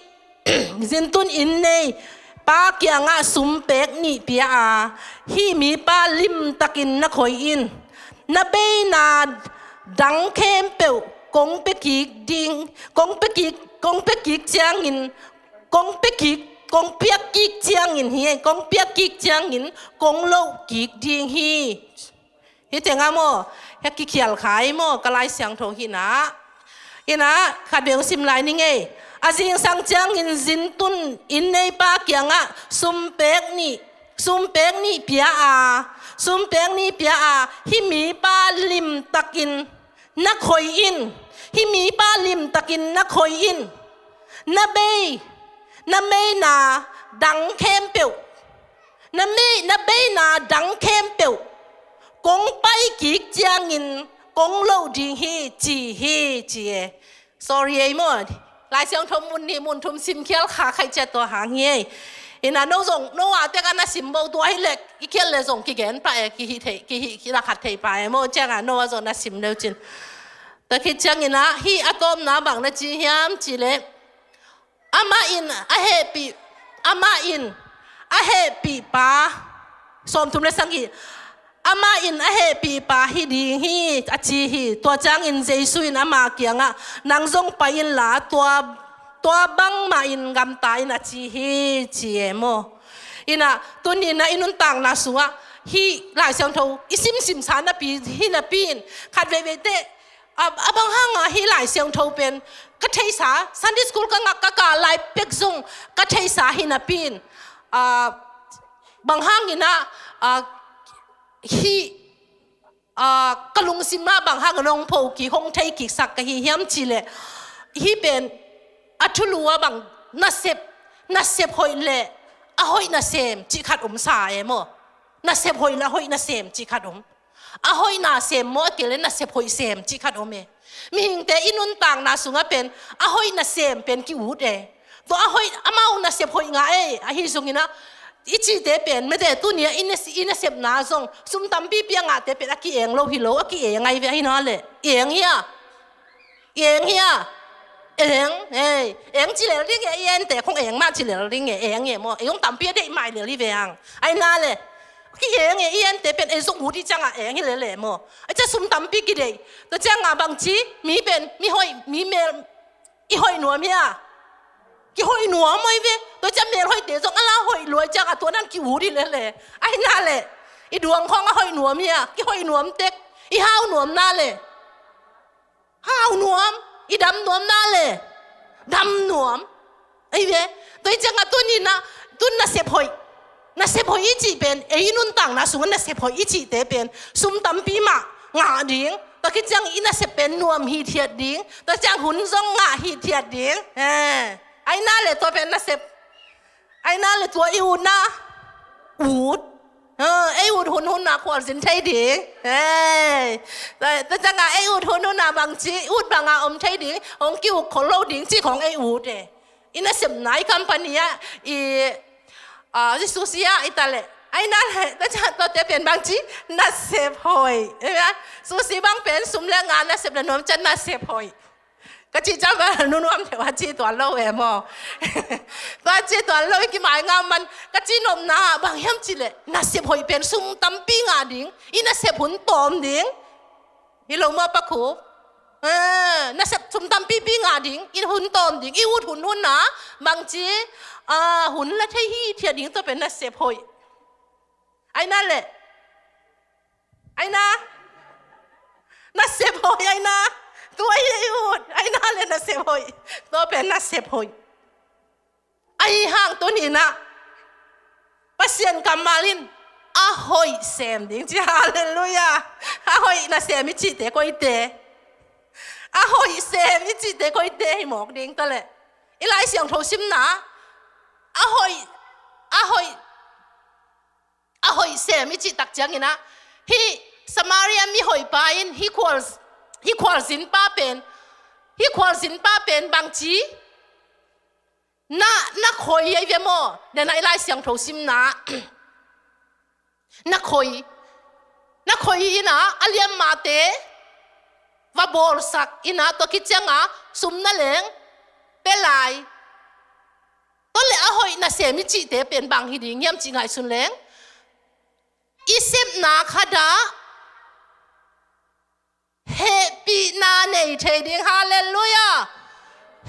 zintun inn nei pa kiangah sum pek nih pia a, hih mipa limtakin na khoi in, na beina dang khempeuh kong pia kik ding, kong pia kik, kong pia kik ciangin, kong pia kik, kong piak kik ciangin hi, kong piak kik ciangin kong loh kik ding hi. Hi tengah maw, hi a kikhial kha hi maw, ka Lai Siangtho hi inah. Inah, khat vei hong sim lai ning ei. A zingsang ciangin zintun inn nei pa kiangah sum pek nih, sum pek nih pia a, sum pek nih pia a, hih mipa limtakin na khoi in, hih mipa limtakin na khoi in, na bei, na beina dang khempeuh, na mei, na beina dang khempeuh kong pai kik ciangin kong loh ding hi, ci hi, ci e. Sorry ei maw. Lai Siangtho mun nih mun thum simkhial kha khaih ciat tua hang hi ei. Inah no zong, no a tek a na sim bo tua hi leh, i khial leh zong kigen pah e, kihi thei, kihi, kilakhat thei pah e maw, ciangah no a zong na sim leu cin. Tua khit ciangin ah, hih a tawpna bang na ci hiam cih leh, amah in a hehpih, amah in a hehpih pa, sawmthum le sagih, amah in a hehpih pa hi ding hi, a ci hi. Tua ciangin Jesu in ama kiangah, nang zong pai inla, tua, tua bangmah in gamta in, a ci hi, ci e maw. Inah, tuni-in ah i nuntakna sungah hih Lai Siangtho i simsimsa napi, hi napi in, khat veivei teh, a, a bang hangah hih Lai Siangtho pen ka theihsa, Sunday school ka ngak ka kah lai pek zong ka theihsa hi napi in, a, bang hangin ah, a, hih, a, ka lungsim ah bang hangin hong pho kik, hong thei kiksak ka hi hiam cih leh, hih pen a thulu ah bang nasep, nasep hoih leh a hoih nasem cih khat om sa e maw. Nasep hoih leh a hoih nasem cih khat om. A hoih nasem maw, a kei leh nasep hoih sem cih khat om e. Mihingte i nuntakna sungah pen a hoih nasem pen ki-ut e. Tua a hoih, amau nasep hoih ngah e, ahi zongin ah i cihte pen, mete tuni-ah i nas-, i nasepna zong sum tampi pia ngahte pen a ki-eng lo hi lo, a ki-eng ahi ve, ahi na leh. Eng hi a. Eng hi a. Eng, ei, eng ci lel ding e, i ente khong eng mah ci lel ding e, eng e maw, ei zong tampi a deih mai lel hi ve hang. Ahi na leh, ki-eng e, i ente pen ei zong ut i ciangah eng hi lel e maw. A cia sum tampi kideih. Tua ciangah bang ci, mi pen, mi hoih, mi mel, i hoih nuam hi a. Kihoih nuam ahi ve. Tua ciang melhoihte zong a la hoih luai ciang a tua nan ki-ut hi lele. Ahi na le, i duang khawng a hoih nuam hi a, kihoih nuam tek, i hau nuam na le. Hau nuam, i dam nuam na le. Dam nuam. Ei ve, tua ciang a tuni na, tun nasep hoih. Nasep hoih i cih pen, ei i nuntakna sungah nasep hoih i cihte pen, sum tampi mah ngah ding. Tua khit ciang i nasep pen nuam hithiat ding. Tua ciang hun zong ngah hithiat ding. Eh. Ahi na le tua pen nasep. Ahi na le tua i utna. Ut. Ha, ei ut hunhun na khualzin thei ding. Hei. Tua ciang a ei ut hunhun na bangci, ut bang a om thei ding. Hong ki-uk khol lo ding cih khawng ei ut e. I nasepna i company ah, i, ah, i sushi ah, i ta le. Ahi na le, tua ciang tua te pen bangci, nasep hoih. Ei na, sushi bang pen sum le nga nasep le nuam ciang nasep hoih. Ka cih ciang bang nunuam thei a cih tuan lo e maw. Tua cih tuan lo i kimai ngam man, ka cih nopna bang hiam cih leh, nasep hoih pen sum tampi ngah ding, i nasep hun tawm ding. Hi lo maw Pa Khup? Eh, nasep sum tampipi ngah ding, i hun tawm ding, i ut hunhun na, bangci, ah, hun la thei hithiat ding tua pen nasep hoih. Ahi na le. Ahi na. Nasep hoih ahi na. Tua hi i ut. Ahi na le nasep hoih. Tua pen nasep hoih. Ahi hang tuni na. Pasian kammal in a hoih sem ding. Ci halleluiah. A hoih nasem i cihte koite. A hoih sem i cihte koite hi mawk ding ta le. I Lai Siangtho simna. A hoih. A hoih. A hoih sem i cih tak ciangin ah, hih Samaria mi hoihpa in hih khual, hih khualzinpa pen, hih khualzinpa pen bangci na, na khoi ei ve maw? Na, na i Lai Siangtho simna. Na khoi. Na khoi in ah a liammate va bawlsak in ah tua khit ciang a sum na leng pia lai. Tua le a hoih nasem i cihte pen bang hi ding hiam cih ngaihsun leng, i sepna khat ah hehpihna nei thei ding. Halleluiah.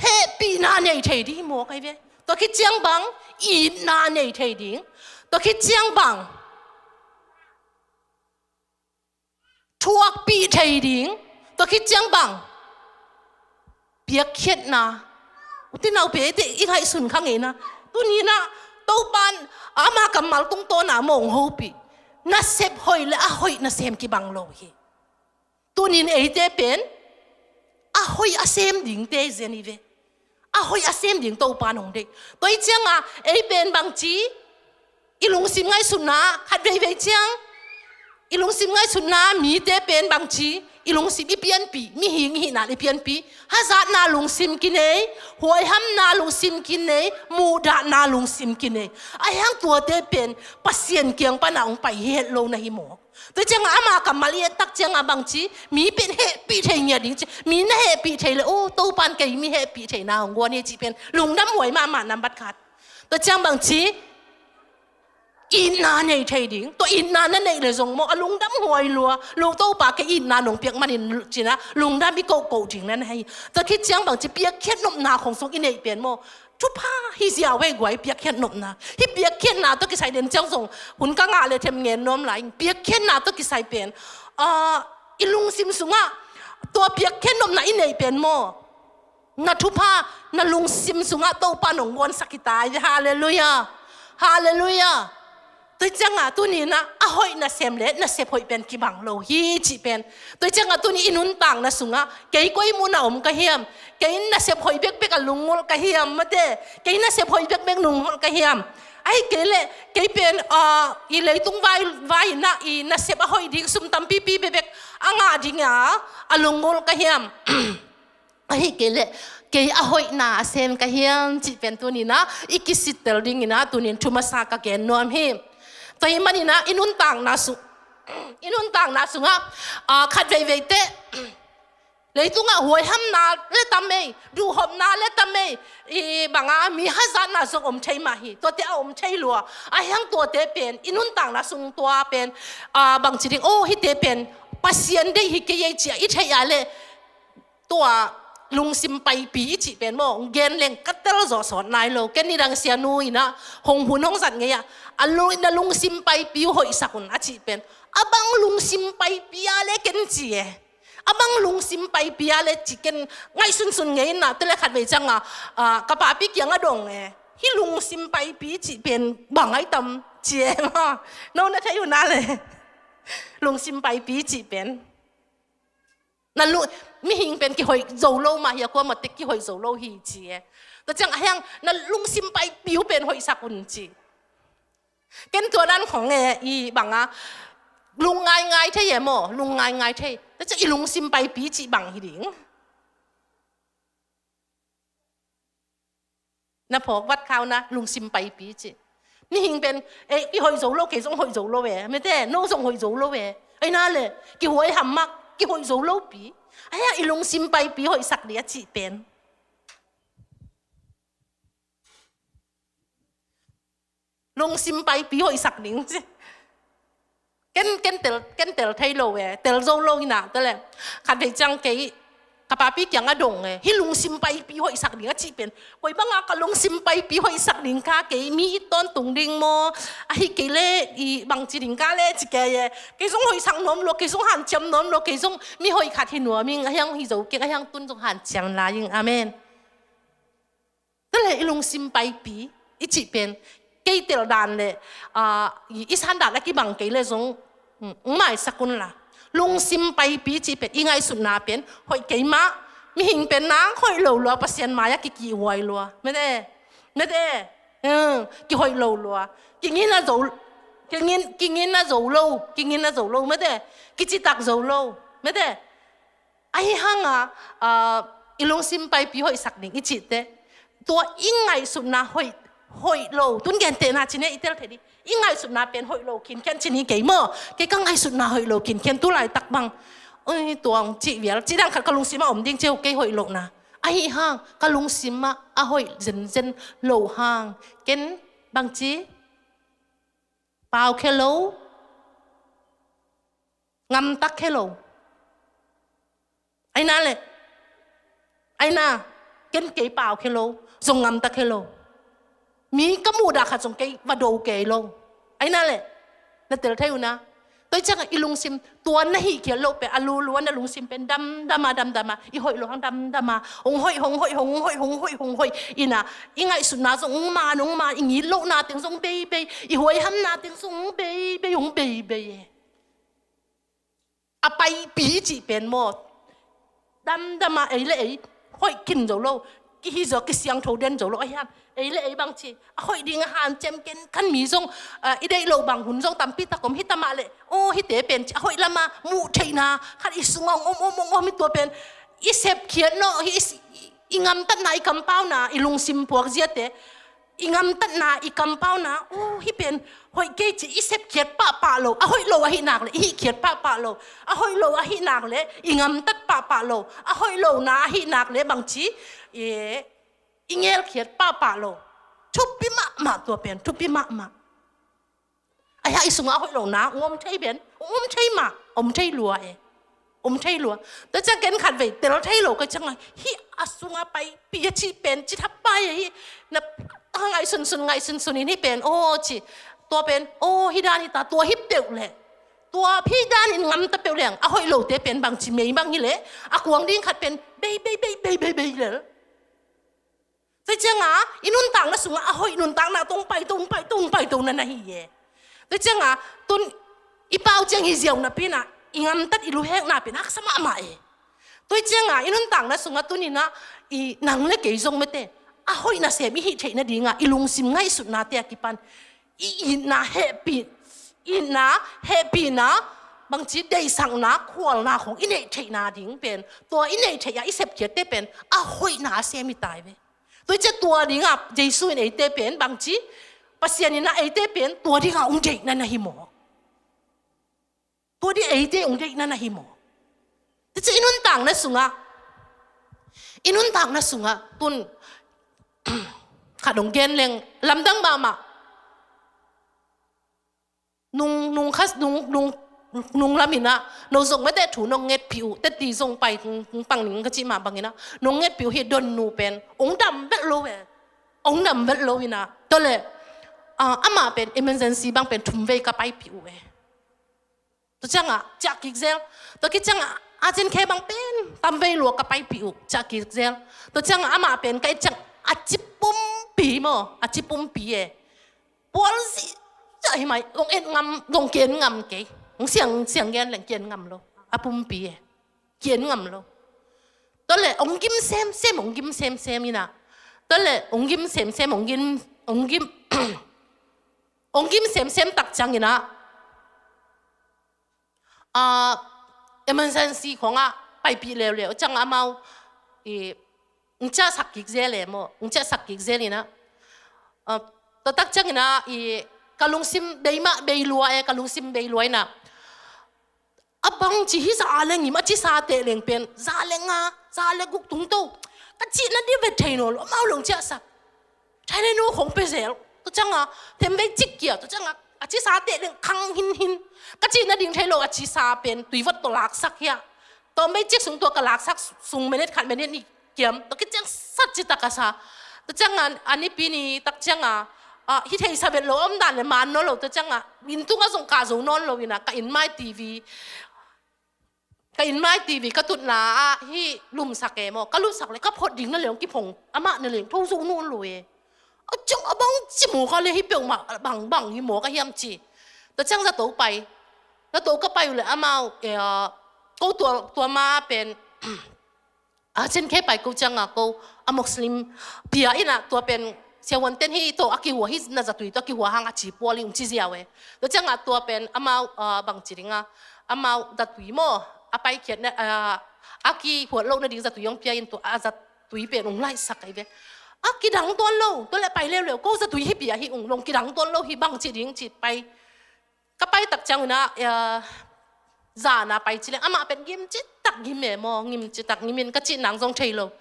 Hehpihna nei thei ding hi mawk ahi ve. Tua khit ciang bang itna nei thei ding. Tua khit ciang bang thuakpih thei ding. Tua khit ciang bang piakkhiatna. U te nau pi, eite i ngaihsun kha ngei na. Tuni na, Topan ama kammal tungtawn a mawng hopih. Nasep hoih le a hoih nasem kibang lo hi. Tunin eite pen a hoih a sem dingte zen hi ve. A hoih a sem ding Topa nong deih. Tua hi ciang a, ei pen bangci, i lungsim ngaihsutna, khat veivei ciang, i lungsim ngaihsutna, mite pen bangci, i lungsim i pianpih, mihing i hihna i pianpih, hazatna lungsim kinei, huaihamna lungsim kinei, muhdahna lungsim kinei. Ahi hang tuate pen Pasian kiang pan a hong pai het lo na hi mawk. Tua ciang a ama kammal i et tak ciang a bangci, mi pen hehpih thei ngiat ding ci. Mi na hehpih thei le, oh, Topan kei mi hehpih theina hong guan hi cih pen lungdam huai mahmah nambat khat. Tua ciang bangci, itna nei thei ding. Tua itna na neih le zong maw, a lungdam huai lua. Lung Topa kei itna nong piak manin cina lungdam i kohkoh ding na na hi. Tua khit ciang bangci piakkhiat nopna khong sung i neih pen maw, thupha hi ziau ei guai, piakkhiat nopna. Hih piakkhiatna tawh kisai den ciang zong hun ka ngah le them ngen nuam lai. Piakkhiatna tawh kisai pen, ah, i lungsim sungah tua piakkhiat nopna i neih pen maw, na thupha na lungsim sungah Topa nong guansak hi ta hi. Halleluiah. Halleluiah. Tua ciang a tuni na a hoih nasem le nasep hoih pen kibang lo hi cih pen. Tua ciang a tuni i nuntakna sungah kei koi mun a om ka hiam? Kei nasep hoih bekbek a lungngulh ka hiam? Mate, kei nasep hoih bekbek lungngulh ka hiam? Ahih kei leh kei pen, ah, i leitung vai, vai in ah i nasep a hoih ding sum tampipi bekbek a ngah ding a, a lungngulh ka hiam? Ahih kei leh kei a hoihna a sem ka hiam cih pen tuni na i kisittel ding in ah tunin thu masa ka gen nuam hi. Tua ahih manin ah i nuntakna sung, i nuntakna sungah, ah, khat veivei teh leitungah huaihamna le tam ei, duhhopna le tam ei, i bang a mi hazatna zong om thei mah hi. Tuate a om thei lua. Ahi hang tuate pen i nuntakna sung tua pen, ah, bangci ding, oh, hihte pen Pasian deih hi kei ei ci a i theih a leh tua Lungsim paipi i cih pen maw, gen leng ka tel zawh sawt nai lo. Ken nidang sianu in ah hong hun hong zat ngei ah, a lu-, na lungsim paipi uh hoihsak un a cih pen, a bang lungsim paipi a le ken ci e. A bang lungsim paipi a le ci ken ngaihsunsun ngei in ah, tua le khatvei ciang ah, ah, ka papi kiang a dong e. Hih lungsim paipi cih pen bang ai tam ci e maw. No na thei uh na le. Lungsim paipi cih pen. Na lu-, mihing pen kihoih zo lo mah hi a, kuamah tek kihoih zo lo hi ci e. Tua ciang a hiang na lungsim paipi uh pen hoihsak un ci. Ken tua dan khong e, i bang a lungngaingai thei e maw, lungngaingai thei. Tua ciang i lungsim paipi cih bang hi ding. Na phawk vat khau na lungsim paipi ci. Mihing pen, eh, kihoih zo lo, kei zong hoih zo lo e. Mete, no zong hoih zo lo e. Ai na le, kihuai ham mah, kihoih zo lo pi. Ai a, i lungsim paipi hoihsak ding a cih pen. Lungsim paipi hoihsak ding ci. Ken, ken tel, ken tel thei lo e, tel zo lo hi na, tua le. Khatvei ciang kei, ka papi kiang a dong e, hih lungsim paipi hoihsak ding a cih pen. Koi bang a ka lungsim paipi hoihsak ding ka, kei mi it tawntung ding maw. Ahih kei le, i bang ci ding ka le ci kei e. Kei zong hoihsak nuam lo, kei zong hanciam nuam lo, kei zong mi hoih khat hi nuam ing, a hiang hi zo keng, a hiang tun zong hanciam lai ing. Amen. Tua le i lungsim paipi i cih pen, kei tel dan le, ah, i, i san dan a kibang kei le zong, mm, maisak un la. Lungsim paipi i cih pen, i ngaihsutna pen hoih kei mah, mihing pen nang hoih lo lua, Pasian mai a kikihhuai lua. Mete, mete, mm, kihoih lo lua. Kingin a zo, kingin, kingin a zo lo, kingin a zo lo, mete, kicitak zo lo, mete. Ahi hang a, ah, i lungsim paipi hoihsak ding i cih teh, tua i ngaihsutna hoih, hoih lo, tun gentehna ci ni e, i tel thei ding, i ngaihsutna pen hoih lo khinkhian ci ni kei maw, kei ka ngaihsutna hoih lo khinkhian tu laitak bang. Ui, tua hong cih vial, ci dang khat ka lungsim ah om ding ci uh, kei hoih lohna. Ahi hang ka lungsim ah a hoih zenzen lo hang, ken bang ci, pau khia lo, ngamtak khia lo. Ai na le, ai na, ken kei pau khia lo, zong ngamtak khia lo. Mi ka muh dah khat zong kei va do kei lo. Ai na le, na tel thei uh na. Tua ciang a i lungsim, tua na hih khial lo pen, a lulu a na lungsim pen damdam a, damdam a, i hoih lo hang damdam a, hong hoih, hong hoih, hong hoih, hong hoih, hong hoih. Ina, i ngaihsutna zong hong man, hong man, i ngit lohna teng zong beibei, i huaihamna teng zong hong beibei, hong beibei e. A paipi cih pen maw, damdam a, ei le ei hoih khin zo lo, kihi zo, kisiangtho den zo lo, a hiam, ei le ei bang ci, a hoih ding a hanciam ken, kan mi zong, ah, i deih loh bang hun zong tampi tak om, hi ta mah le, aw, hihte pen ci, a hoih lam a muh theihna khat i sung ah hong om, om, om, om, hi tua pen i sepkhiat nawh, hi i, i ngamtatna, i kampauna, i lungsim puak ziate, i ngamtatna, i kampauna, uh, hih pen hoih kei ci i sepkhiat pahpah lo, a hoih lo ahih nak le i hihkhiat pahpah lo, a hoih lo ahih nak le i ngamtat pahpah lo, a hoih lona ahih nak le bang ci, e, i ngelkhiat pahpah lo. Thupi mahmah tua pen, thupi mahmah. Ahi a, i sungah a hoih lona hong om thei pen, hong om thei mah, om thei lua e. Om thei lua. Tua ciang ken khatvei tel thei lo ka ciang a, hih a sungah paipi a cih pen ci thapai a, hih na, a ngaihsunsun, ngaihsunsun in hih pen, aw ci, tua pen, aw, hih dan hi ta, tua hi peuh leh, tua hih dan in ngamta peuh leng, a hoih lote pen bang ci, mei bang hi leh, a kuang ding khat pen bei, bei, bei, bei, bei, bei lel. Tua ciang a, i nuntakna sungah a hoih nuntakna tawh hong paito, hong paito, hong paito na na hi e. Tua ciang a, tun i pau ciang hi ziau napi in a, i ngamtat, i luhekna pen haksa mahmah e. Tua ciang a, i nuntakna sungah tuni in a, i nang le kei zong mete, a hoih nasem i hih theih nading a, i lungsim ngaihsutnate a kipan i itna, hehpih, itna, hehpihna, bang ci, deihsakna, khualna khong i neih theihna ding pen, tua i neih theih a i sepkhiatte pen a hoihna a sem hi ta hi ve. Tua hi ciah tua ding a Jesu in eite pen bang ci, Pasian in a eite pen tua ding a hong deihna na hi mawk. Tua ding eite hong deihna na hi mawk. Tua ciah i nuntakna sungah, i nuntakna sungah tun khat hong gen leng, lamdang mahmah. Nung, nung khas, nung, nung nunglam in ah, no zong mete thu nong ngetpih uh, teti zong pai pang ning ka cih mah bang in ah, nong ngetpih uh hi Don nu pen ong dam vet lo e. Ong dam vet lo in ah, tua leh, ah, amah pen emergency bang pen thum vei ka paipih uh e. Tua ciangah ciah kik zel. Tua khit ciangah urgent care bang pen tam vei lua ka paipih uh, ciah kik zel. Tua ciangah amah pen ka et ciang a ci pumpi maw, a ci pumpi e. Pual zihziah hi mai, dong et ngam, dong kien ngam kei. Dong siang, siang gen leng kien ngam lo. A pumpi e. Kien ngam lo. Tua leh ong gim semsem, ong gim semsem in ah. Tua leh ong gim semsem, ong gim, ong gim, ong gim semsem tak ciang in ah, ah, emergency khawngah paipih leuleu ciangah amau i, ong ciahsak kik zel e maw, ong ciahsak kik zel in ah, ah, tua tak ciang in ah i, ka lungsim bei mah bei lua e, ka lungsim bei lua in ah, a bangci hi za le ngim, a cisa teh leng pen za le nga, za le guk tung to, ka cihna ding vet thei nawn lo, amau leng ciahsak. Thailand nu khong pe zel. Tua ciangah themvei cik kia, tua ciangah a cisa teh leng khang hinhin. Ka cihna ding thei lo, a cisa pen tui vot tawh laksak hi a. Tawmvei cik sung tua ka laksak sung minute khat minute nih kiam. Tua khit ciang sat citak a sa. Tua ciangah a nipi ni tak ciangah, ah, hi thei sa vet lo, om dan le man nawn lo. Tua ciangah inn tungah zong kah zo nawn lo in ah, ka inn mai TV, ka inn mai TV ka tutna ah hih lumsak e maw, ka lumsak leh ka phot ding na leng kiphong, amah na leng tho zo nawn lo e. A ciang a bangci mawk a leh hih peuhmah bang, bang hi mawk a hiam ci. Tua ciang zato pai, zato ka pai uh leh amau, eh, ko tua, tua ma pen, a cin khe pai ko ciangah ko a Muslim pia in ah, tua pen siavuante'n hih tawh a kihua, hih na zatui tawh a kihua hang a ci pual hi ung ci ziau e. Tua ciangah tua pen amau, ah, bangci ding a, amau zatui maw, a paikhiat na, ah, a kihuat loh nading zatui hong pia in, tua a zatui pen ong laihsak ahi ve. A kidang tuan lo, tua leh pai leuleu, ko zatui hih pia hi ung, long kidang tuan lo hi, bangci ding ci pai. Ka pai tak ciang un ah, eh, zan a pai ci leng, amah pen gim citak gim e maw, gim citak gim in ka cih nang zong thei lo.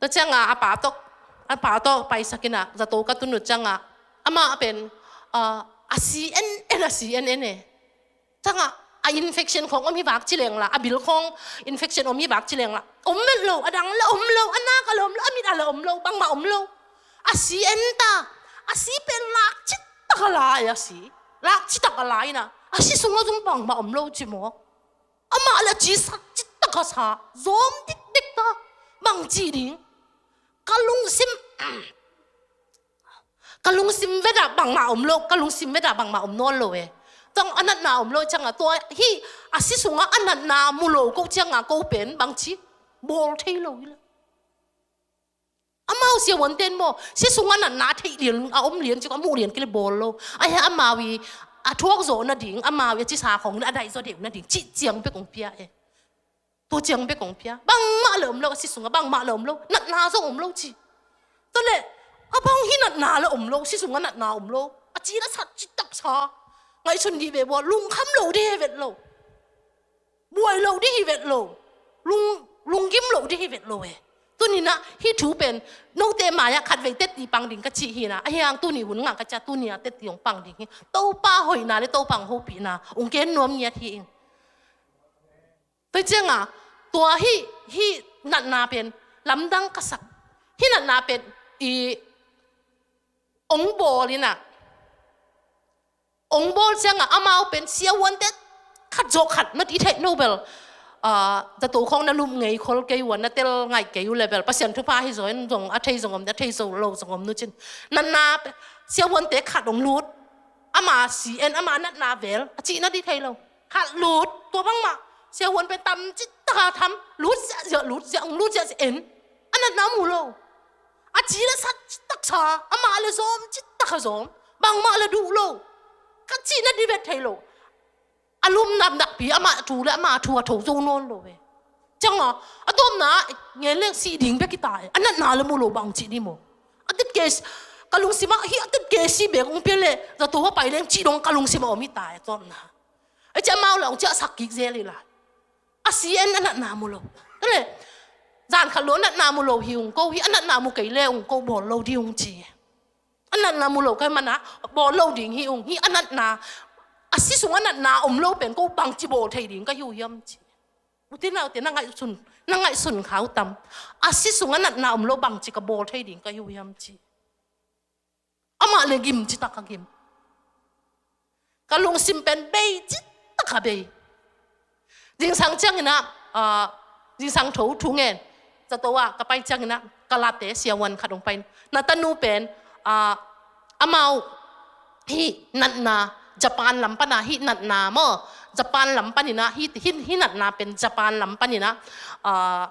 Tua ciangah a pa tawh, a pa tawh paisak in ah zato ka tun uh ciangah, amah pen, ah, a si en en, a si en en e. Ciangah a infection khong om hi vak ci leng la, a bil khong infection om hi vak ci leng la, om met lo, a dang la om lo, a nak a la om lo, a mit a la om lo, bangmah om lo. A si en ta, a si pen lak citak a la e, a si lak citak a la in ah, a si sungah zong bangmah om lo ci maw. Amah le a ci sak citak a sa, zawm dikdik ta, bangci ding. Ka lungsim, ka lungsim vetah bangmah om lo, ka lungsim vetah bangmah om nawn lo e. Tang a natna om lo ciangah tua hih a si sungah a natna mu lo ko ciangah ko pen bangci bawl thei lo hi lo. Amau siavuante'n maw, si sungah natna a theih lian, a om lian cih a muh lian kei leh bawl lo. Ahi amau i a thuak zawh nading, amau i a cisa khong a daih zaw deuh nading cih ciang bek ong pia e. Tua ciang bek ong pia. Bangmah le om lo, a si sungah bangmah le om lo. Natna zong om lo ci. Tua leh, a bang hi natna le om lo, si sungah natna om lo. A ci le sat citak sa. Ngaihsun dih ve bua, lungkham lo dih hi vet lo. Buai lo dih hi vet lo. Lung, lunggim lo dih hi vet lo e. Tuni-in ah, hih thu pen, note mai-ah khatvei teci pang ding ka cih hi-in ah. Ahih hang tuni hun ngah ka cih a, tuni-ah teci hong pang ding hi. Topa hoihna le Topa hong hopihna, hong gen nuam ngiat hi ing. Tua ciangah, tua hih, hih natna pen, lamdang ka sak. Hih natna pen, i, hong bawl in ah. Hong bawl ciangah amau pen siavuante khat zawh khat na ti theih no bel. Ah, zato khong na lup ngei khol kei uh a, na tel ngaih kei uh le bel. Pasian thupha hi zaw in zong a thei zong om, a thei zo lo zong om nu cin. Natna pen siavuante khat hong lut. Ama si en, ama natna vel. A cihna dih thei lo. Khat lut, tua bangmah. Siavuan pen tam citak a tham. Lut ziahziah, lut ziah, hong lut ziahziah en. A natna mu lo. A ci le sat citak sa, amah le zawm citak a zawm, bangmah le duh lo. Ka cihna dih vet thei lo. A lum nam nakpi, amah thu le amah thu a tho zo nawn lo e. Ciangah, a tawpna, ngen leng si ding bek hi ta e. A natna le mu lo bang cih dih maw. A tet kei, ka lungsim ah, hih a tet kei si bek hong pia le, zato a pai leng cih dong ka lungsim ah om hi ta e, a tawpna. A ci amau le hong ciahsak kik zel hi lai. A si en a natna mu lo. Tua leh, zan khat lua natna mu lo hi ung ko, hih a natna mu kei le ung ko bawl lo dih ung ci. A natna mu lo kei man ah, bawl lo ding hi ung, hih a natna. A si sungah natna om lo pen ko bangci bawl thei ding ka hi uh hiam ci. Ute naute, na ngaihsun, na ngaihsun kha uh tam? A si sungah natna om lo bangci ka bawl thei ding ka hi uh hiam ci. Amah le gim citak a gim. Ka lungsim pen bei citak a bei. Zingsang ciangin ah, ah, zingsang tho thu ngen. Zato ah ka pai ciangin ah ka late siavuan khat hong pai. Na tanu pen, ah, amau hih natna Japan lam pan ah, hih natna maw, Japan lam panin ah, hih, hih, hih natna pen Japan lam panin ah, ah,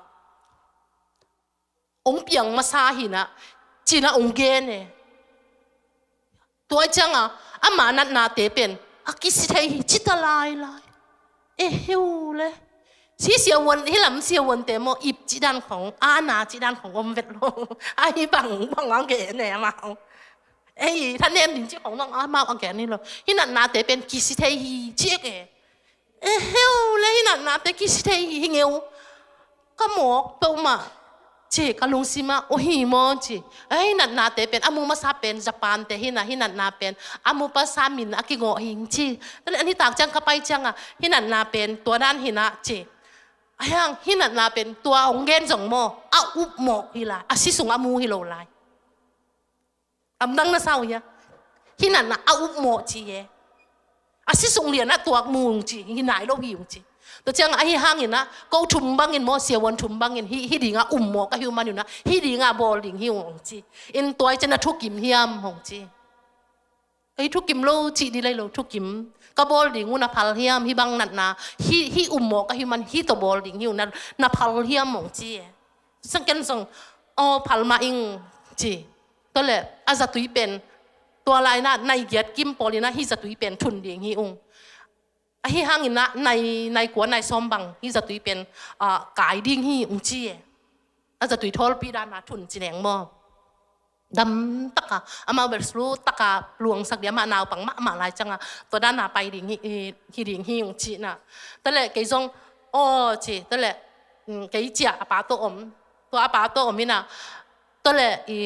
hong piang masa hi-in ah, ci-in ah hong gen e. Tua ciangin ama natnate pen a kisi thei hi ci ta lailai. E heu le. Hih siavuan, hih lam siavuante maw, ip cih dan khong, a na cih dan khong om vet lo. A hih bang, bang a gen e amau. Ei, thanem ding cih khong dong amau a gen hi lo. Hih natnate pen kisi thei hi ci e. E heu le, hih natnate kisi thei hi, hi ngeu. Ka mawk peuhmah ci, ka lungsim ah, o hi maw ci. Hih natnate pen a mu masa pen Japan te hi-in ah, hih natna pen a mu masa min a kigawh hi ci. Tua leh a nitak ciang ka pai ciangin ah, hih natna pen tua dan hi-in ah ci. Ahi hang hih natna pen tua hong gen zong maw, a upmawh hi lai, a si sung a mu hi lo lai. Lamdang na sa uh hia? Hih natna a upmawh ci e. A si sung lian a tuak mu ung ci, hi nai lo hi ung ci. Tua ciangin ahi hangin ah, ko thum bangin maw, siavuan thum bangin, hih, hih dingin a ummawh ka hi uh manin ah, hih dingin a bawl ding hi ung ci. In tua ciang na thukim hiam hong ci. Ei, thukim lo cih ding lai lo, thukim. Ka bawl ding uh na phal hiam, hih bang natna, hih, hih ummawh ka hi uh man, hih tawh bawl ding hi ung, na, na phal hiam hong ci e. Sang ken song, aw, phal mah ing ci. Tua leh a zatui pen, tua lai-in ah nai giat kim pawl in ah hih zatui pen thun ding hi ung. Ahi hangin ah nai, nai kua nai sawm bang hih zatui pen, ah, kai ding hi ung ci e. A zatui thawlpi dan a thun ci neng maw. Dam takin, amau bel sulu takin luangsak ding, amah naupang mahmah lai ciangin, tua dan a pai ding hi, hi, hi ding hi ung ci-in ah. Tua leh kei zong, aw ci, tua leh, mm, kei ciah a pa tawh om. Tua a pa tawh om in ah, tua leh i,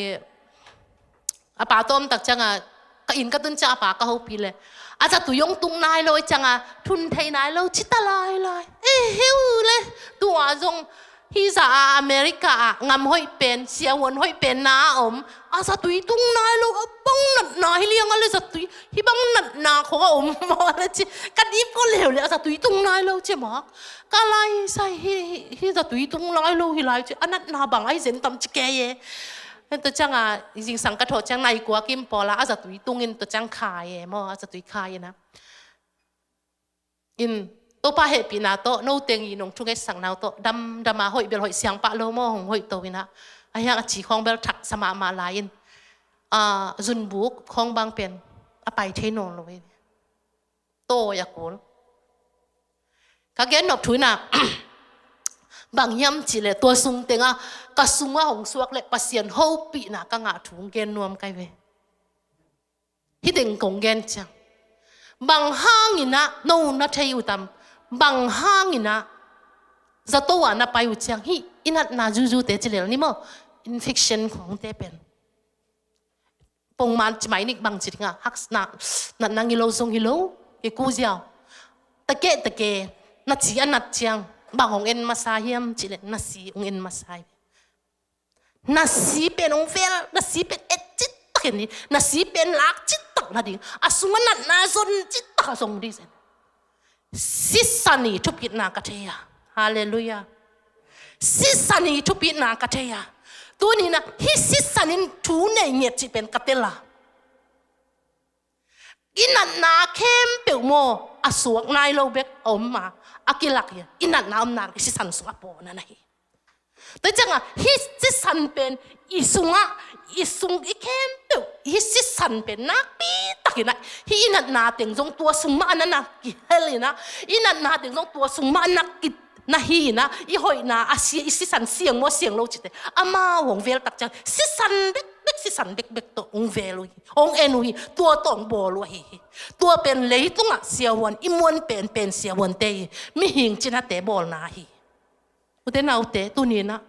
a pa tawh om tak ciangin, ka inn ka tun ciang a pa ka hopih leh, a zatui hong tung nai lo ciangin, thun thei nai lo ci ta lailai. E heu le, tua zong hih zah a America ah ngam hoih pen, siavuan hoih pen na a om, a zatui tung nai lo, a bang natna hi liang a le zatui, hih bang natna khong a om maw le ci, ka dip ko leu le a zatui tung nai lo ci maw. Ka lai sai hi, hi, hih zatui tung nai lo hi lai ci, a natna bang ahi zen tam ci kei e. Tua ciangin, zingsang ka thawh ciang nai kua kim pawl a, a zatui tungin tua ciang khai e maw, a zatui khai in ah. In, Topa hehpihna tawh, note in hong thungetsakna uh tawh, damdam a hoih bel hoih siang pah lo maw, hong hoih to in ah. Ahi hang a ci khawng bel thak sa mahmah lai in. A, zunbuk khawng bang pen, a pai thei nawn lo in. Tawi a kul. Ka gen nop thu in ah, bang hiam cih leh tua sung teng ah, ka sung ah hong suak leh Pasian hopihna ka ngah thu hong gen nuam ka hi ve. Hih teng kong gen ciang. Bang hangin ah, no na thei uh tam. Bang hangin ah, zato ah na pai uh ciang. Hih i natna zuzute ci lel ni maw. Infection khawngte pen. Pongman ci mai nik bang ci ding a. Hak na, natna ngilo zong hi lo. Hi ku ziau. Takeh, takeh. Na ci a nat ciang. Bang hong en masa hiam cih leh. Na si hong en masa hi. Na si pen hong vel, na si pen et cittak in, na si pen lak cittak na ding. A sung a natna zon cittak a zong ding zen. Sisan i thupitna ka thei a. Halleluiah. Sisan i thupitna ka thei a. Tuni in ah, hih sisan in thu nei ngiat cih pen ka tel a. I natna khempeuh maw, a suak nai lo bek a om a, a kilak hi a, i natna omna i sisan sung a pawlna na hi. Tua ciangin, hih sisan pen i sungah, i sung i khempeuh, hih sisan pen nakpi takin ah, hih i natna teng zong tua sung mah a na na kihel in ah, i natna teng zong tua sung mah a na ki na hi in ah, i hoihna a si, i sisan siang maw siang lo cite. Amau hong vel tak ciang, sisan bekbek, sisan bekbek tawh hong vel uh hi, hong en uh hi, tua tawh hong bawl uh ahi hi. Tua pen leitungah siavuan, i muan penpen siavuante hi, mihing cinate bawlna ahi. Ute naute, tuni in ah,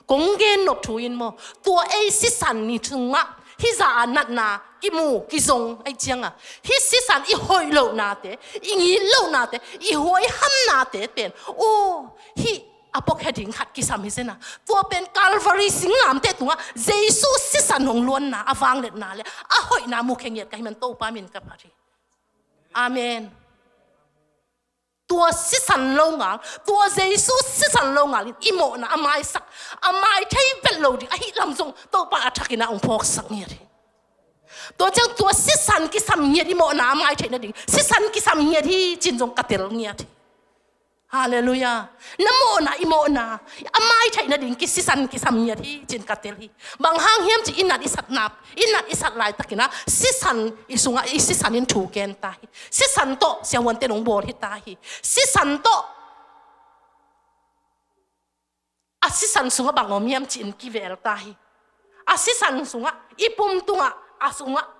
kong gen nop thu in maw, tua ei sisan i sungah, Hih zah a natna kimu kizong ahih cianga, hih sisan i hoih lohnate, i ngit lohnate, i huaihamnate pen, aw, hih a puakhia ding khat kisam hi zen a, tua pen Calvary singlamteh tungah Jesu sisan hong luanna a vangliatna le a hoihna mukhia ngiat ka hih man Topa min ka phat hi. Amen. Tua sisan longal, tua Jesu sisan longal in i mawhna a maisak, a mai thei vet lo ding ahih lam zong Topa a thakin ah hong phawksak ngiat hi. Tua ciang tua sisan kisam ngiat, i mawhna a mai theih nading sisan kisam ngiat hi ci-in zong ka tel ngiat hi. Halleluiah. Na mawhna, i mawhna a mai theih nading kisisan kisam ngiat hi ci-in ka tel hi. Bang hang hiam cih, i nat i satna, i nat i sat laitakin ah sisan i sungah, i sisan in thu gen ta hi. Sisan tawh siavuante nong bawl hi ta hi. Sisan tawh, a sisan sungah bang om hiam ci-in kivel ta hi. A sisan sungah, i pum tungah, a sungah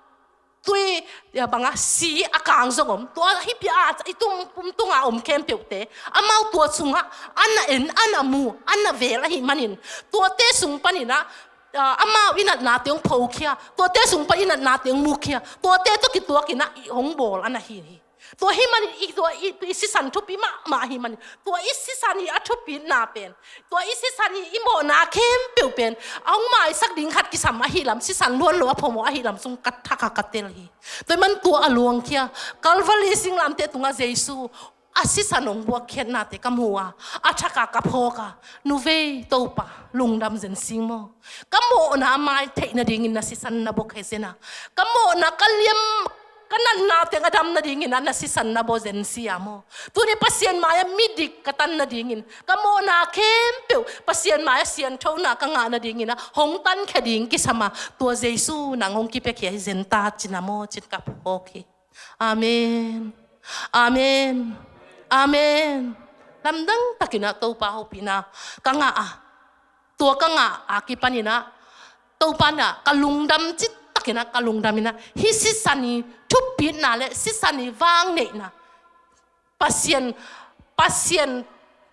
tui, ya bangah si a kang zong om. Tua hih pia a, i tung pum tungah om khempeuhte, amau tua sungah a na en, a na mu, a na vel ahih manin, tuate sung panin ah, ah, amau i natnate hong phokhia, tuate sung pan i natnate hong mukhia, tuate tawh kituakin ah i hong bawl a na hi hi. Tua hih manin i, tua i, i sisan thupi mahmah ahih manin, tua i sisan i a thupitna pen, tua i sisan i, i mawhna khempeuh pen a hong maisak ding khat kisam ahih lam, sisan luan lo a phamawh ahih lam zong ka thak a ka tel hi. Tua hih man tua a luangkhia, Calvary singlamteh tungah Jesu a sisan hong buakkhiatnate ka mu a, a thak a ka phawk a, nu vei Topa, lungdam zen sing maw. Ka mawhna a mai theih nadingin na sisan na buakhia zen a, ka mawhna, ka liam, ka natna teng a dam nadingin ah na sisan na buak zen sia maw. Tuni Pasian mai-ah midik ka tan nadingin, ka mawhna khempeuh Pasian mai-ah sianthona ka ngah nadingin ah hong tankhia ding kisam a, tua Jesu nang hong kipiakhia hi zen ta ci-in ah maw ci-in ka phawk hi. Amen. Amen. Amen. Lamdang takin ah Topa hopihna ka ngah a, tua ka ngah a kipanin ah Topa in ah ka lungdam citakin ah, ka lungdam in ah, hih sisan i thupitna le sisan i vangneihna, Pasian, Pasian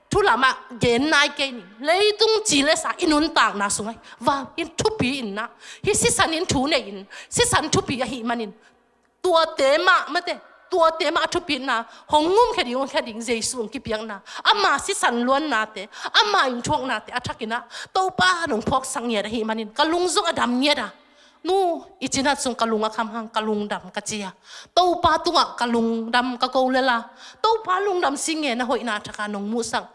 thu lamah gen nai kei ning, leitung ci le sa i nuntakna sungah vang in thupi in ah, hih sisan in thu nei in, sisan thupi ahih manin, tuate mah, mate, tuate mah a thupitna hong ngumkhia ding, hong khia ding Jesu hong kipiakna, ama sisan luannate, ama in thuaknate a thakin ah Topa nong phawksak ngiat ahih manin ka lung zong a dam ngiat a, nu, i cinat sung ka lung a kham hang, ka lungdam ka ci a, Topa tungah ka lungdam ka ko lel a, Topa lungdam sing e, na hoihna a thak a nong muhsak.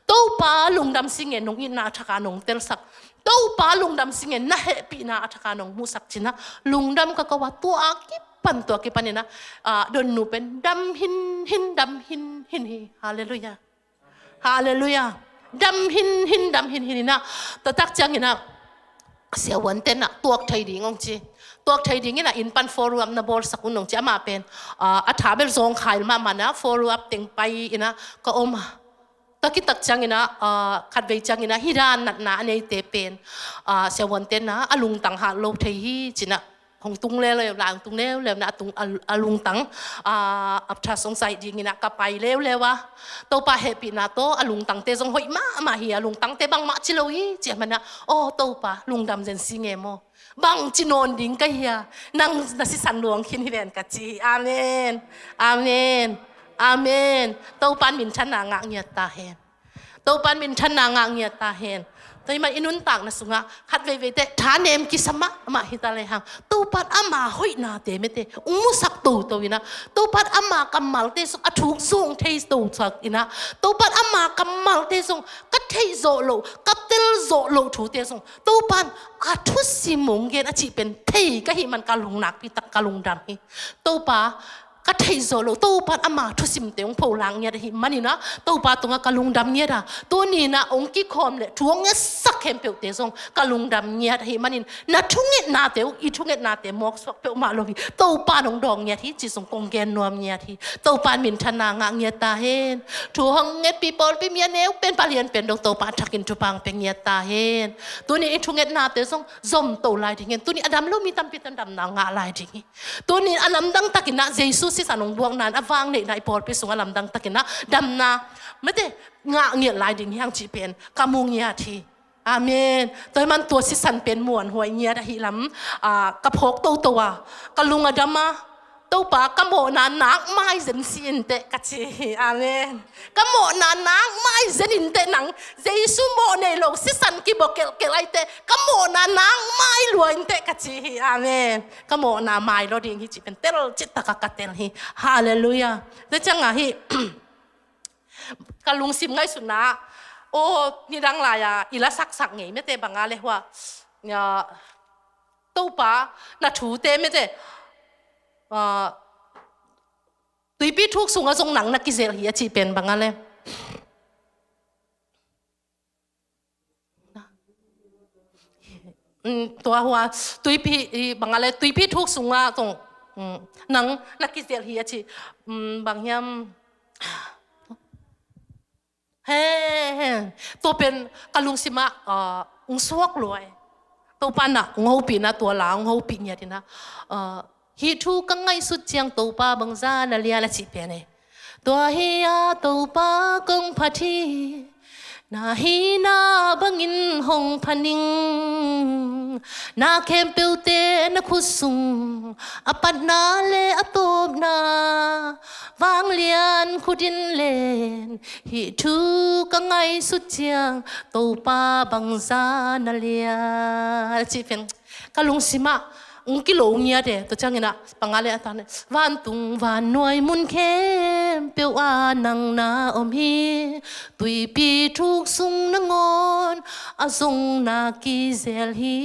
Topa lungdam sing e, nong itna a thak a nong telsak. Topa lungdam sing e, na hehpihna a thak a nong muhsak ci-in ah lungdam ka ko a, tua a kipan, tua kipanin ah, ah, Donnu pen dam hin hin, dam hin hin hi. Halleluiah. Halleluiah. Dam hin hin, dam hin hin in ah, tua tak ciangin ah siavuante'n ah tuak thei ding hong ci. Tuak thei dingin ah inn pan follow up na bawlsak un hong ci. Amah pen, ah, a tha bel zawngkhai mahmah in ah follow up teng pai in ah ka om a. Tua khit tak ciangin ah, ah, khatvei ciangin ah hih dan natna a neite pen, ah, siavuante'n ah a lungtang hat lo thei hi ci-in ah hong tung leuleu, lai hong tung leuleu in ah a tung, a, a lungtang, ah, a tha song sai dingin ah ka pai leuleu a. Topa hehpihna tawh a lungtangte zong hoih mahmah hi, a lungtangte bangmah ci lo hi, ci ahih manin ah, aw Topa, lungdam zen sing e maw. Bangci nawn ding ka hia, nang na sisan luang khin hi ven ka ci hi. Amen. Amen. Amen. Topa'n minthanna ngah ngiat ta hen. Topa'n minthanna ngah ngiat ta hen. Tua hih man i nuntakna sungah khat veiveite thanem kisam mahmah hi ta lehang, Topa'n ama hoihnate mete hong musak toto in ah, Topa'n ama kammalte zong a thuk zong thei tosak in ah, Topa'n ama kammalte zong ka theih zawh loh, ka tel zawh loh thute zong Topa'n a thusim hong gen a cih pen thei ka hih man ka lung nakpi tak ka lungdam hi. Topa, ka theih zawh loh, Topa'n ama thusimte hong pholak ngiat ahih manin ah Topa tungah ka lungdam ngiat a, tuni in ah hong kikhawm le thu hong ngetsak khempeuhte zong ka lungdam ngiat ahih manin, na thungetnate uh, i thungetnate mawksuak peuhmah lo hi. Topa'n hong dawng ngiat hi cih zong kong gen nuam ngiat hi. Topa'n minthanna ngah ngiat ta hen. Thu hong ngetpih pawlpi mi a neu pen, palian pen dong Topa thakin thupha hong pia ngiat ta hen. Tuni i thungetnate zong zom to lai ding hen. Tuni a dam lo mi tampi tan damna ngah lai ding hi. Tuni a lamdang takin ah Jesu sisan hong buakna in a vangneihna i pawlpi sungah lamdang takin ah damna, mete, ngah ngiat lai ding hi hang cih pen ka mu ngiat hi. Amen. Tua hi man tua sisan pen muanhuai ngiat ahi lam, ah, ka phawk toto a, ka lung a dam a, Topa, ka mawhna nak mai zen si inteh ka ci hi. Amen. Ka mawhna nak mai zen inteh nang, Jesu mawh nei lo sisan kibawl kelkel ai teh, ka mawhna nak mai lua inteh ka ci hi. Amen. Ka mawhna mai lo ding hi cih pen tel cih taka ka tel hi. Halleluiah. Tua ciangah hi, ka lungsim ngaihsutna, aw, nidang lai-a i la saksak ngei mete banga le hua, ah, Topa, na thute mete, ah, tuipi thuk sungah zong nang na kizelh hi a cih pen banga le. Mm, tua hua, tuipi, i, banga le, tuipi thuk sungah zong, mm, nang na kizelh hi a cih, mm, bang hiam. He, he. Tua pen ka lungsimah, ah, ung suak luai. Topa na ung hopihna tua la, ung hopih ngiat ina. Ah, hih thu ka ngaihsut ciang Topa bangza na lian a cih pen e. Tua hi a Topa kong phat hi, na hihna bangin hong phat ning. Na khempeuhte na khut sung, a patna le a tawpna, vanglian khut in len. Hih thu ka ngaihsut ciang Topa bangza na lian. A cih pen ka lungsimah ung kilo ngiat e, tua ciangin ah, panga le a tan e. Vantung vannuai mun khempeuh ah nang na om hi. Tuipi thuk sung nangawn ah zong na kizelh hi.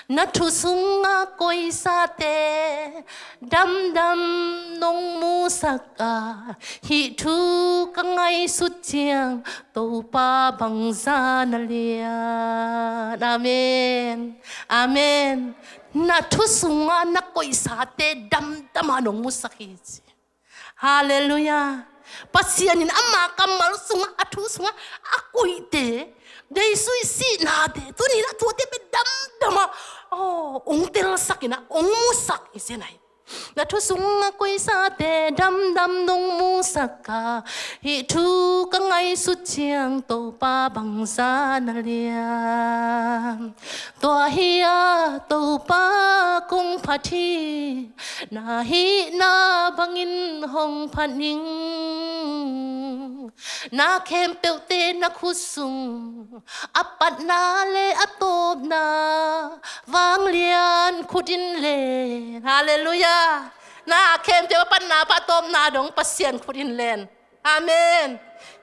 Na thu sungah koisate damdam nong musak a, hih thu ka ngaihsut ciang Topa bangza na lian. Amen. Amen. Na thu sungah na koisate damdam a nong musak hi ci. Halleluiah. Pasian in ama kammal sungah, a thu sungah a koihte, Jesu i sihnate, tuni in a tuate pen damdam a, oh, ung telsak ina, ung musak hi zen ai. Na thu sungah koisate damdam nong musak a, hih thu ka ngaihsut ciang Topa bangza na lian. Tua hi a Topa kong phat hi, na hihna bangin hong phat ning. Na khempeuhte na khut sung, a patna le a tawpna, vanglian khut in len. Halleluiah. Na khempeuh a patna, a tawpna dong Pasian khut in len. Amen.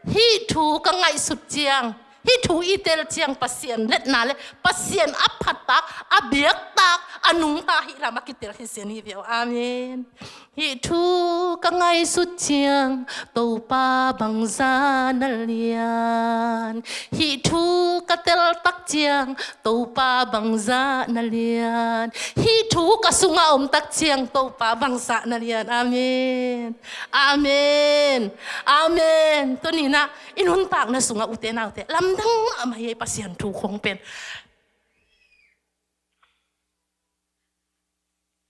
Hih thu ka ngaihsut ciang, hih thu i tel ciang Pasian letna le Pasian a phattak, a biaktak, a nungta hih lam a kitel hi zen hi ve aw. Amen. Hih thu ka ngaihsut ciang Topa bangza na lian. Hih thu ka teltak ciang Topa bangza na lian. Hih thu ka sungah omtak ciang Topa bangza na lian. Amen. Amen. Amen. Tuni in ah i nuntakna sungah ute naute, lamdang mahmah hi ei Pasian thu khong pen.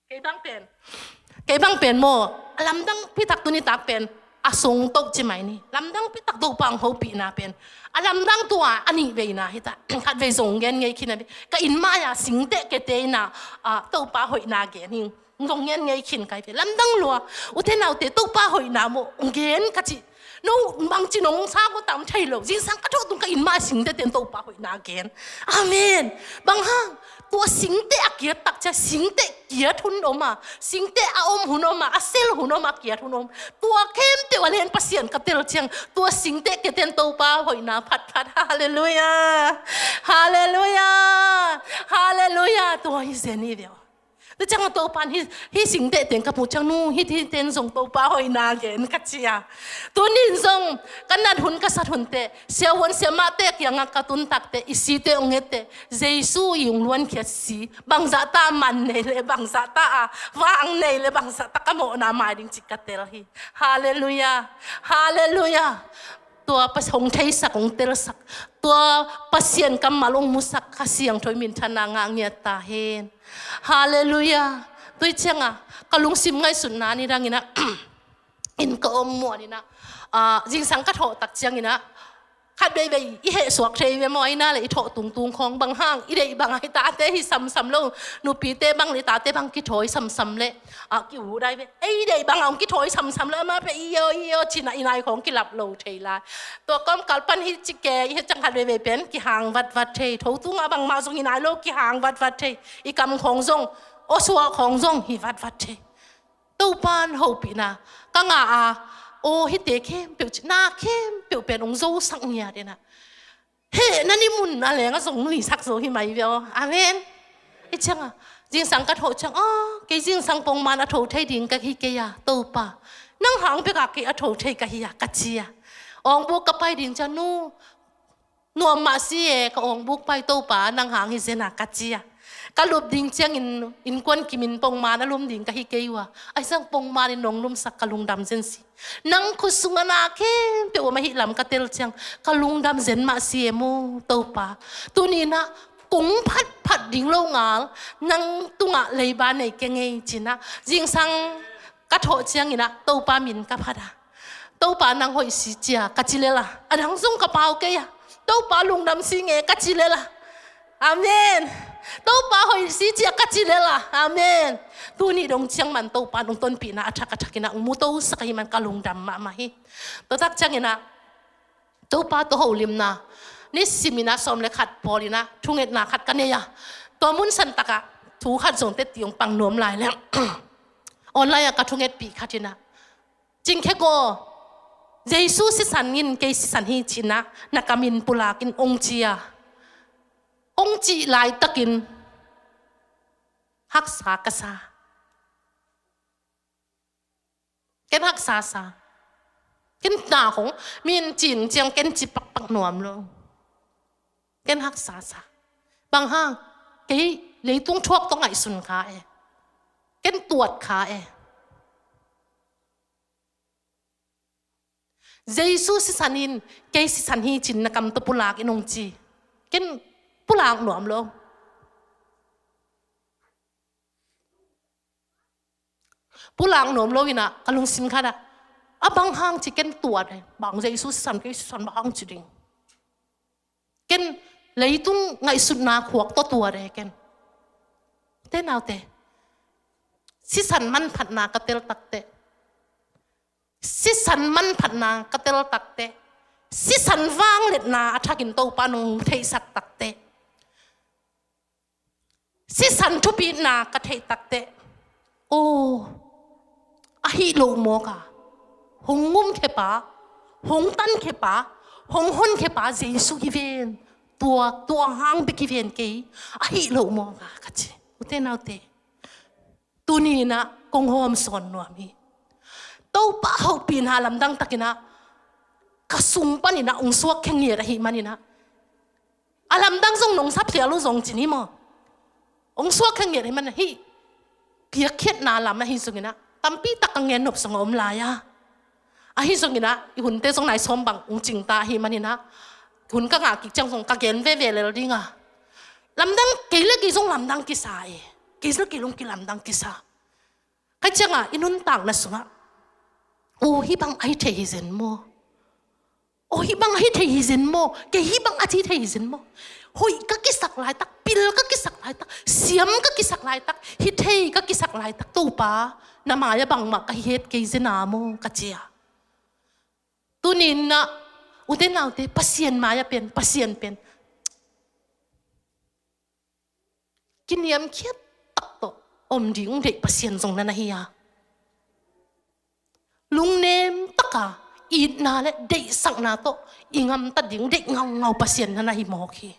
Kei bang pen, kei bang pen maw, a lamdang pitak tuni tak pen a sung toh ci mai ni. Lamdang pitak Topa hong hopihna pen a lamdang tua a nih veina hi ta. Khat vei zong gen ngei khin a, ka inn mai-a singteh kete in ah, ah, Topa hoihna gen hi. Zong gen ngei khin kai ve. Lamdang lua. Ute naute, Topa hoihna maw hong gen ka cih. No bangci nong sa ko tam thei lo. Zingsang ka thawh tung ka inn mai singteh ten Topa hoihna gen. Amen. Bang hang, tua singteh a kiat tak ciang, singteh kiat hun om a, singteh a om hun om a, a sel hun om a, kiat hun om. Tua khempeuh a len Pasian ka tel ciang, tua singteh keten Topa hoihna phatphat. Halleluiah. Halleluiah. Halleluiah. Tua hi zen hi ve aw. Tua ciang a Topa in hih, hih singteh teng ka muh ciang, nu, hih, hih ten zong Topa hoihna gen ka ci a. Tuni in zong ka nat hun ka sat hun teh, siavuan siamahte kiangah ka tun tak teh, i site hong et teh, Jesu i hong luankhiat si, bangzah ta man nei le, bangzah ta a vang nei le, bangzah ta ka mawhna mai ding cih ka tel hi. Halleluiah. Halleluiah. Tua Pas-, hong theisak, hong telsak, tua Pasian kammal hong musak Kha Siangtho in minthanna ngah ngiat ta hen. Halleluiah. Tua hi ciangah ka lungsim ngaihsutna nidang in ah, inn ka om muan in ah, ah, zingsang ka thawh tak ciangin ah, Khat veivei i hehsuak thei ve maw, aina le i thawh tungtung khawng, bang hang i deih bang a i tate hi samsam lo, nupite bang le i tate bang kithawi samsam le a ki-u dai ve. Ei deih bang a hong kithawi samsam lo, amah pia i yo i yo cina i nai khawng kilap lo thei lai. Tua kawmkal pan hi cike i heh ciang khat veivei pen kihang vatvat thei, tho tungah bangmah zong i nai lo kihang vatvat thei, i kam khawng zong, awsuah khawng zong hi vatvat thei. Topan hopihna ka ngah a, aw hihte khempeuh ci, na khempeuh pen hong zosak ngiat inah. Heh, na ni mun a leng a zong nuisak zo hi mai ve aw. Amen. I cianga zingsang ka tho ciang, aw kei zingsang pongman a tho thei ding ka hi kei a, Topa nang hang bek a kei a tho thei ka hi a, ka ci a. Awngbuk ka pai ding ciang, nu, nuam mah si e, ka awngbuk pai Topa nang hang hi zen a, ka ci a. Ka lup ding ciangin innkuan kimin pongman a lum ding ka hi kei uh a, ahi zong pongman in nong lumsak ka lungdam zen si. Nang khut sungah na khempeuh om ahih lam ka tel ciang ka lungdam zen mah si e maw Topa. Tuni inah kong phatphat ding lo ngal nang tungah leiba nei keng ei ci inah zingsang ka thawh ciang inah Topa min ka phat a, Topa nang hoih si cia ka ci lel a, a dang zong ka pau kei a, Topa lungdam si nge ka ci lel a. Amen. Topa hoih si cia ka ci lel a. Amen. Tuni dong ciang man Topa nong tonpihna a thak a thak inah hong mu tosak ahih man ka lungdam mahmah hi. Tua tak ciang inah Topa tawh holimna nisim inah sawm le khat pawl inah thungetna khat ka nei a, tua mun santakah thu khat zong teti hong pang nuam lai leng online ah ka thungetpih khat inah, cingkhek aw, Jesu sisan in kei sisan hi ci inah na kamin pulak in hong ci a, hong cih laitakin haksa ka sa. Ken haksa sa. Ken na khong min cin ciang ken ci pakpak nuam lo. Ken haksa sa. Bang hang, kei leitung thuak tawh ngaihsun kha e. Ken tuat kha e. Jesu sisan in kei sisan hi ci inah na kam tawh pulak in hong ci. Ken pulak nuam lo. Pulak nuam lo inah ka lungsim khat ah, a bang hang ci ken tuat e, bang Jesu sisan kei sisan bang hang ci ding. Ken leitung ngaihsutna khuak tawh tuat e ken. Te naute, sisan manphatna ka tel takteh, sisan manphatna ka tel takteh, sisan vangliatna a thakin Topa nong theihsak takteh, sisan thupitna ka theih takteh, aw, ahi lo mawk a, hong ngumkhia pa, hong tankhia pa, hong honkhia pa Jesu hi ven. Tua, tua hang bek hi ven kei, ahi lo mawk a ka ci. Ute naute, tuni inah kong hawm sawn nuam hi. Topa hopihna lamdang tak inah ka sung pan inah hong suak khengiat ahih man inah, a lamdang zong nong saphial uh zong cin hi maw. Hong suak khengiat ahih man inah, hih piakkhiatna lam ahi zong inah tampi tak ka ngen nop zong a om lai a. Ahi zong inah i hunte zong nai sawm bang hong cingta ahih man inah, hun ka ngah kik ciang zong ka gen veve lel ding a. Lamdang kei le kei zong lamdang kisa e. Kei le kei zong kilamdang kisa. Kha ciangah i nuntakna sungah, aw, hih bang ahi thei hi zen maw? Aw, hih bang ahi thei hi zen maw? Kei hih bang a ci thei hi zen maw? Hoih ka kisak laitak, pil ka kisak laitak, siam ka kisak laitak, hi thei ka kisak laitak, Topa, na mai-ah bangmah ka hi het kei zen a maw ka ci a. Tuni inah, ute naute, Pasian mai-ah pen, Pasian pen kiniamkhiat tak tawh om ding deih Pasian zong na na hi a. Lungnem taka itna le deihsakna tawh i gamtat ding deih ngaungau Pasian na na hi mawk hi.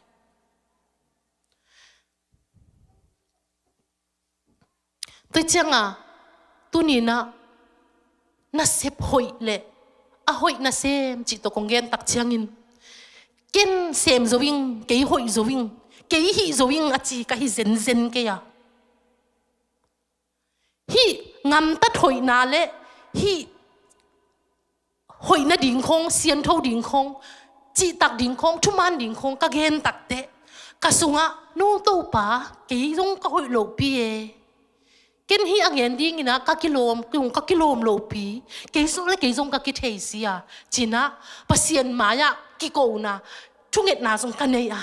Tua ciangah tuni inah nasep hoih le a hoih nasem cih tawh kong gen tak ciangin, ken sem zo ing, kei hoih zo ing, kei hih zo ing a ci ka hi zenzen kei a. Hih gamtat hoihna le hih hoih nading khawng, siangtho ding khawng, cihtak ding khawng, thuman ding khawng ka gen takteh, ka sungah, nu, Topa, kei zong ka hoih lohpi e. Ken hih a ngen dingin ah ka kilawm, kei zong ka kilawm lopi, kei zong le kei zong ka kithei sia, ci-in ah Pasian mai-ah kikona, thungetna zong ka nei a.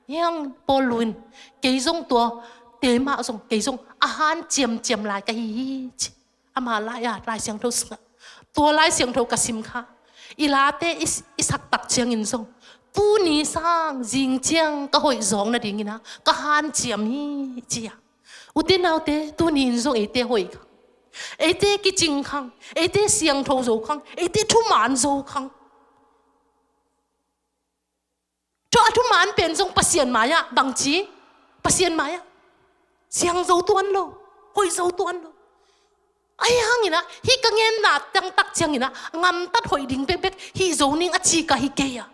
Hiang Paul Lu in, kei zong tuate mah zong, kei zong a hanciamciam lai ka hi hi, ci. Ama lai-a, Lai Siangtho sungah. Tua Lai Siangtho ka sim kha. I late i, i sak tak ciangin zong, tuni sang zing ciang ka hoih zawk nadingin ah ka hanciam hi, ci a. Ute naute, tuni in zong eite hoih khang, eite kicing khang, eite siangtho zo khang, eite thuman zo khang. Tua a thuman pen zong Pasian mai-ah bangci, Pasian mai-ah siang zo tuan lo, hoih zo tuan lo. Ahi hangin ah, hih ka ngenna tangtak ciangin ah, ngamtat hoih ding bekbek hih zo ning a ci ka hi kei a.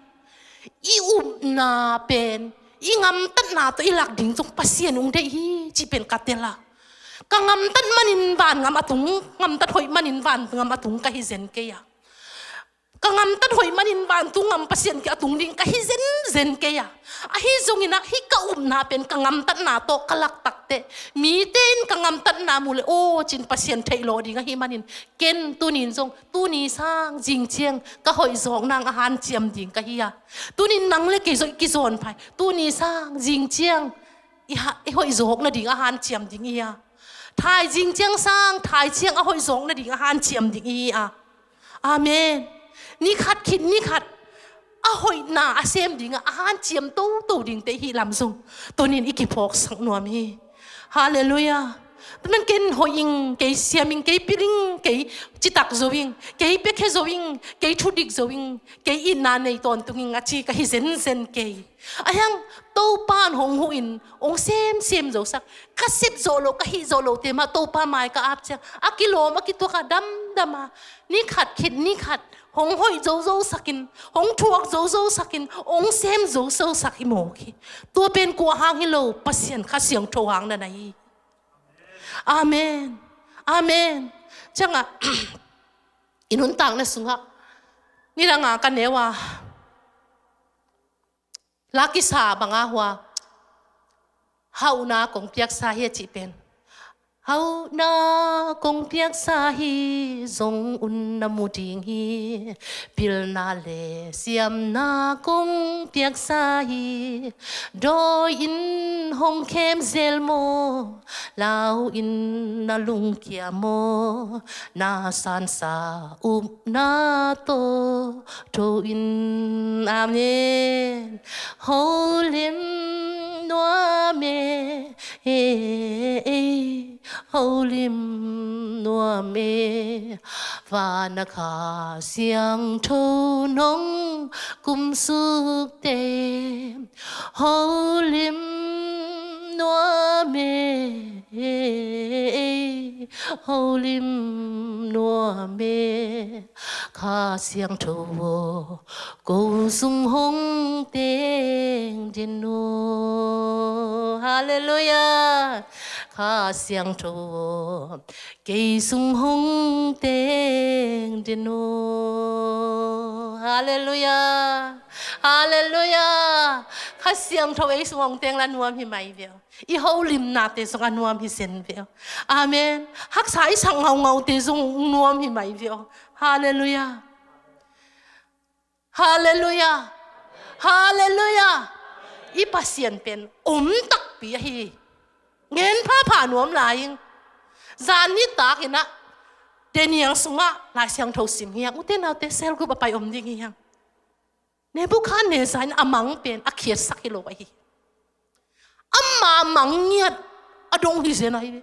I upna pen, i ngamtatna tawh i lak ding zong Pasian hong deih hi, cih pen ka tel a. Ka ngamtat manin vangam a tung, ngamtat hoih manin vangam a tung ka hi zen kei a. Ka ngamtat hoih manin vantung gam Pasian kiang a tung ding ka hi zenzen kei a. Ahi zongin ah, hih ka upna pen ka ngamtatna tawh ka lak takteh, mite in ka ngamtatna mu leh, aw, ci-in Pasian theih lawh ding ahih manin, ken tuni in zong, tuni sang zing ciang ka hoih zawk nang a hanciam ding ka hi a. Tuni in nang le kei zong i kizawn phai. Tuni sang zing ciang i ha-, i hoih zawk nading a hanciam ding i hi a. Thaizing ciang sang, thai ciang a hoih zawk nading a hanciam ding i hi a. Amen. Ni khat khit ni khat a hoihna a sem dingah a hanciam toto dingte i hih lam zong tuni in i kiphawksak nuam hi. Halleluiah. Tua man ken hoih ing, kei siam ing, kei pil ing, kei citak zo ing, kei piakhia zo ing, kei thudik zo ing, kei itna nei tawntung ing a ci ka hi zenzen kei. Ahi hang Topa in hong huh in, hong semsem zosak. Ka sep zawh loh, ka hih zawh lohte mah Topa mai ka ap ciang, a kilawm, a kituak a, damdam a, ni khat khit ni khat hong hoih zozosak in, hong thuak zozosak in, hong sem zozosak hi mawk hi. Tua pen kua hang hi lo, Pasian Kha Siangtho hang na na hi. Amen. Amen. Ciangah i nuntakna sungah nidanga ka neu a, la kisa banga hua, hauhna kong piaksa hi a cih pen, hauhna kong piaksa hi, zong un na mu ding hi. Pilna le siamna kong piaksa hi, dawi in hong khem zel maw, lau in na lungkia maw, na sansa upna tawh tho in. Amen. Holim nuam e, e, e, holim nuam e, vana Kha Siangtho nong kumsuk teh, holim nuam e, holim nuam e, Kha Siangtho aw, ko sung hong teng den un. Halleluiah. Kha Siangtho aw, kei sung hong teng den un. Halleluiah. Halleluiah. Kha Siangtho ei sung hong teng la nuam hi mai ve aw. I holimnate zong a nuam hi zen ve aw. Amen. Haksa i sak ngaungaute zong nuam hi mai ve aw. Halleluiah. Halleluiah. Halleluiah. I Pasian pen om takpi ahi. Ngen phapha nuam lai ing. Zan nitak in ah Daniel sungah Lai Siangtho sim hi hang. Ute naute, cell group a pai om ding hi hang. Nebuchadnezzar in a mang pen a khiatsak hi lo ahi. Ama mang ngiat a dong hi zen ahi ve.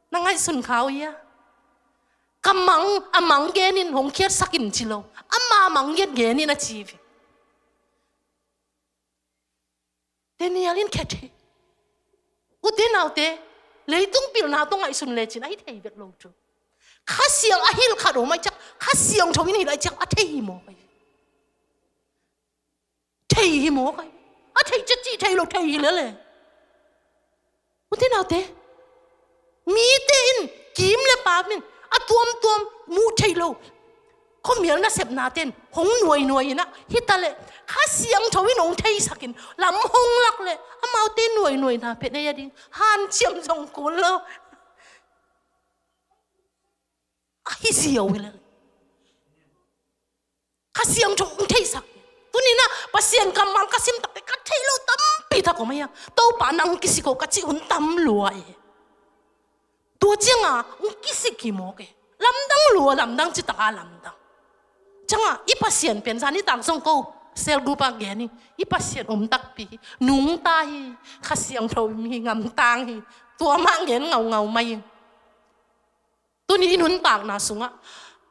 Na ngaihsun kha uh hia? Ka mang, a mang gen in hong khiatsak in ci lo. Ama mang ngiat gen in a ci ve. Daniel in khia thei. Ute naute, leitung pilna tawh ngaihsun lecin a hi thei bek lo cu. Kha Siang a hilh khat om ahih ciang, Kha Siangtho in hilh ahih ciang a thei hi mawk ahi. Thei hi mawk ahi. A thei ciat cih thei lo, thei hi lele. Ute naute, mite in, kim le pam in a tuamtuam muh theih lo khuamial nasepnate in hong nuainuai in ah, hi ta leh Kha Siangtho in hong theisak in lam hong lak leh amaute nuainuaina pen ei a ding hanciam zong kul lo. hi ziau hi lel. Kha Siangtho hong theihsak. Tuni-in ah Pasian kammal ka sim takte ka theih loh tampi tak om ahi a. Topa nang kisik o ka cih hun tam lua e. Tua ciangah hong kisik hi mawk e. Lamdang lua, lamdang citaka lamdang. Ciangah i Pasian pen zan nitak zong ko cell group ah gen hi. I Pasian om takpi hi. Nungta hi. Kha Siangtho om hi, ngamtang hi. Tua mah gen ngaungau mai hi. Tuni i nuntakna sungah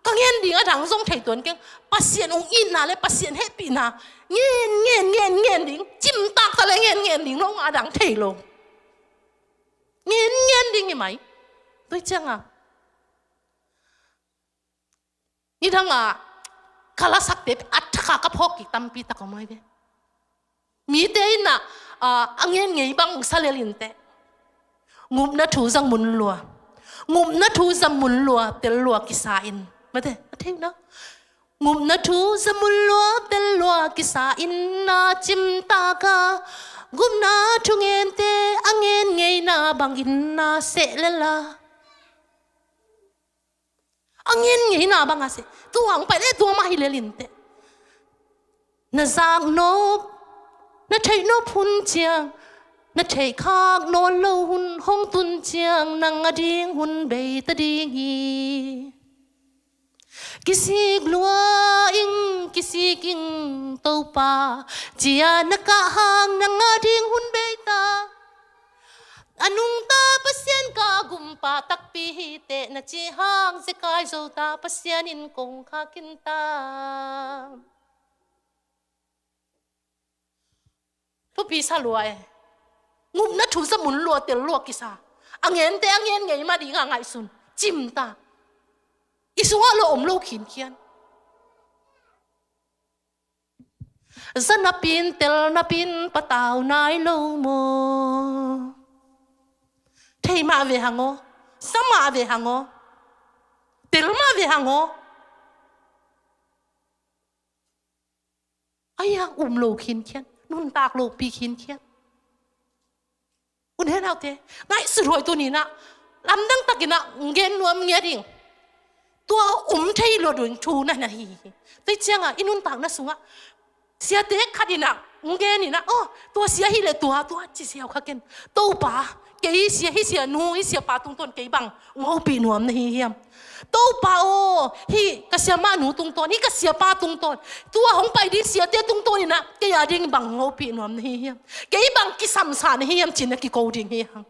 ka ngen ding a dang zong thei tuan keng. Pasian hong itna le Pasian hehpihna ngen, ngen, ngen, ngen ding. Cimtak ta le ngen, ngen ding lo, a dang thei lo. Ngen, ngen ding hi mai. Tua ciangah nidangah ka lasakte a thakah ka phawk kik tampi tak om ahi ve. Mite in ah, ah, a ngen ngei bang sa lel inteh. Ngupna thu za mun lua. Ngupna thu za mun lua, tel lua kisa in. Mate, a thei na. Ngupna thu za mun lua, tel lua kisa in na cimtak a. Ngupna thu ngente a ngen ngeina bangin na seh lel a. A ngen ngeina bang a seh. Tua hong pai le tua mah hi lel inteh. Na zak nop, na theih nop hun ciang, na theih khak nawn lo hun hong tun ciang, nang a ding hun bei ta ding hi. Kisik lua ing, kisik ing Topa, ci-a na kah hang nang a ding hun bei ta. A nungta Pasian ka gumpa takpi hi teh na cih hang, zekai zo ta Pasian in kong khak khin ta. Thupi sa lua e. Ngupna thu za mun lua, tel lua kisa. A ngente a ngen ngei mah ding a ngaihsun. Cim ta. I sungah lo om lo khinkhian. Za napin, tel napin, patau nai lo maw? Thei mah ve hang aw. Za mah ve hang aw. Tel mah ve hang aw. Ai-a um lo khinkhian, nuntak lopi khinkhian. U le naute, ngaihsut huai tuni-in ah, lamdang takin ah gen nuam ngiat ing. Tua um thei lo ding thu na na hi hi. Tua ciangah i nuntakna sungah siate khat in ah gen in ah, oh, tua sia hi leh tua, tua ci siau kha ken. Topa, kei sia, hih sia nu, hih sia pa tungtawn kei bang hong hopih nuam na hi hiam? Topa aw, hih ka siamah nu tungtawn, hih ka siapa tungtawn, tua hong pai ding siate tungtawn in ah kei a ding bang hong hopih nuam na hi hiam? Kei bang kisamsa na hi hiam ci-in na kiko ding hi hang.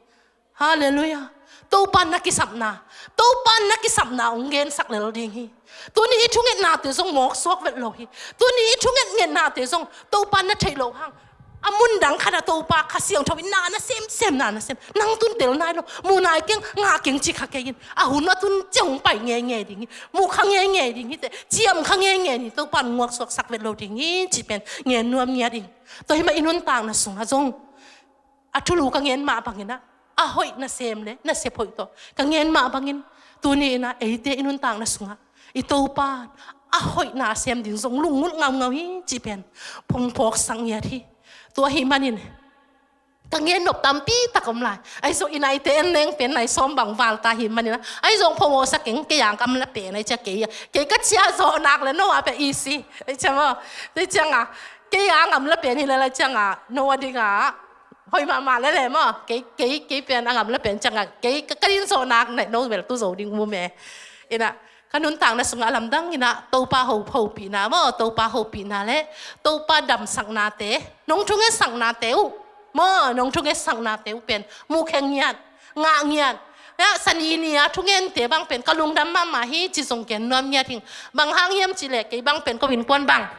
Halleluiah. Topa na kisapna, Topa na kisapna hong gensak lel ding hi. Tuni i thungetnate zong mawksuak vet lo hi. Tuni i thungetngetnate zong Topa na theih loh hang, a mun dang khat ah Topa Kha Siangtho in na na sem, sem, na na sem. Nang tun tel nai lo, mu nai keng, ngah keng ci kha kei in. A hun a tun ciang hong pai ngeingei ding hi. Mu kha ngeingei ding hi teh, ciam kha ngeingei ding hi. Topa in nguaksuaksak vet lo ding hi cih pen gen nuam ngiat ing. Tua hi mah i nuntakna sungah zong a thulu ka ngen mah bangin ah, a hoih nasem le nasep hoih tawh ka ngen mah bangin, tuni-in ah eite i nuntakna sungah i Topa a hoihna sem ding zong lunggulh ngaungau hi cih pen phungphawksak ngiat hi. Tua ahih manin ka ngen nop tampi tak om lai. Ahi zong i naite en leng pen nai sawm bang val ta ahih manin ah, ahi zong phungphawksak keng, kei a ngam la pen ahi cia kei, kei ka ciah zawh nak le no a pia i si ahi cia maw. Tua ciangah kei a ngam la pen hi le lai ciangah no a dingah hoih mahmah lele maw. Kei, kei, kei pen a ngam la pen ciangah kei ka, ka din zawh nak nai no bel tu zo ding mu me. In ah ka nuntakna sungah lamdang in ah Topa ho, hopihna maw, Topa hopihna le Topa damsaknate, nong thungetsaknate uh maw, nong thungetsaknate uh pen mukhia ngiat, ngah ngiat. Sani ni a thungente bang pen ka lungdam mahmah hi ci zong gen nuam ngiat ing. Bang hang hiam cih leh kei bang pen ko innkuan bang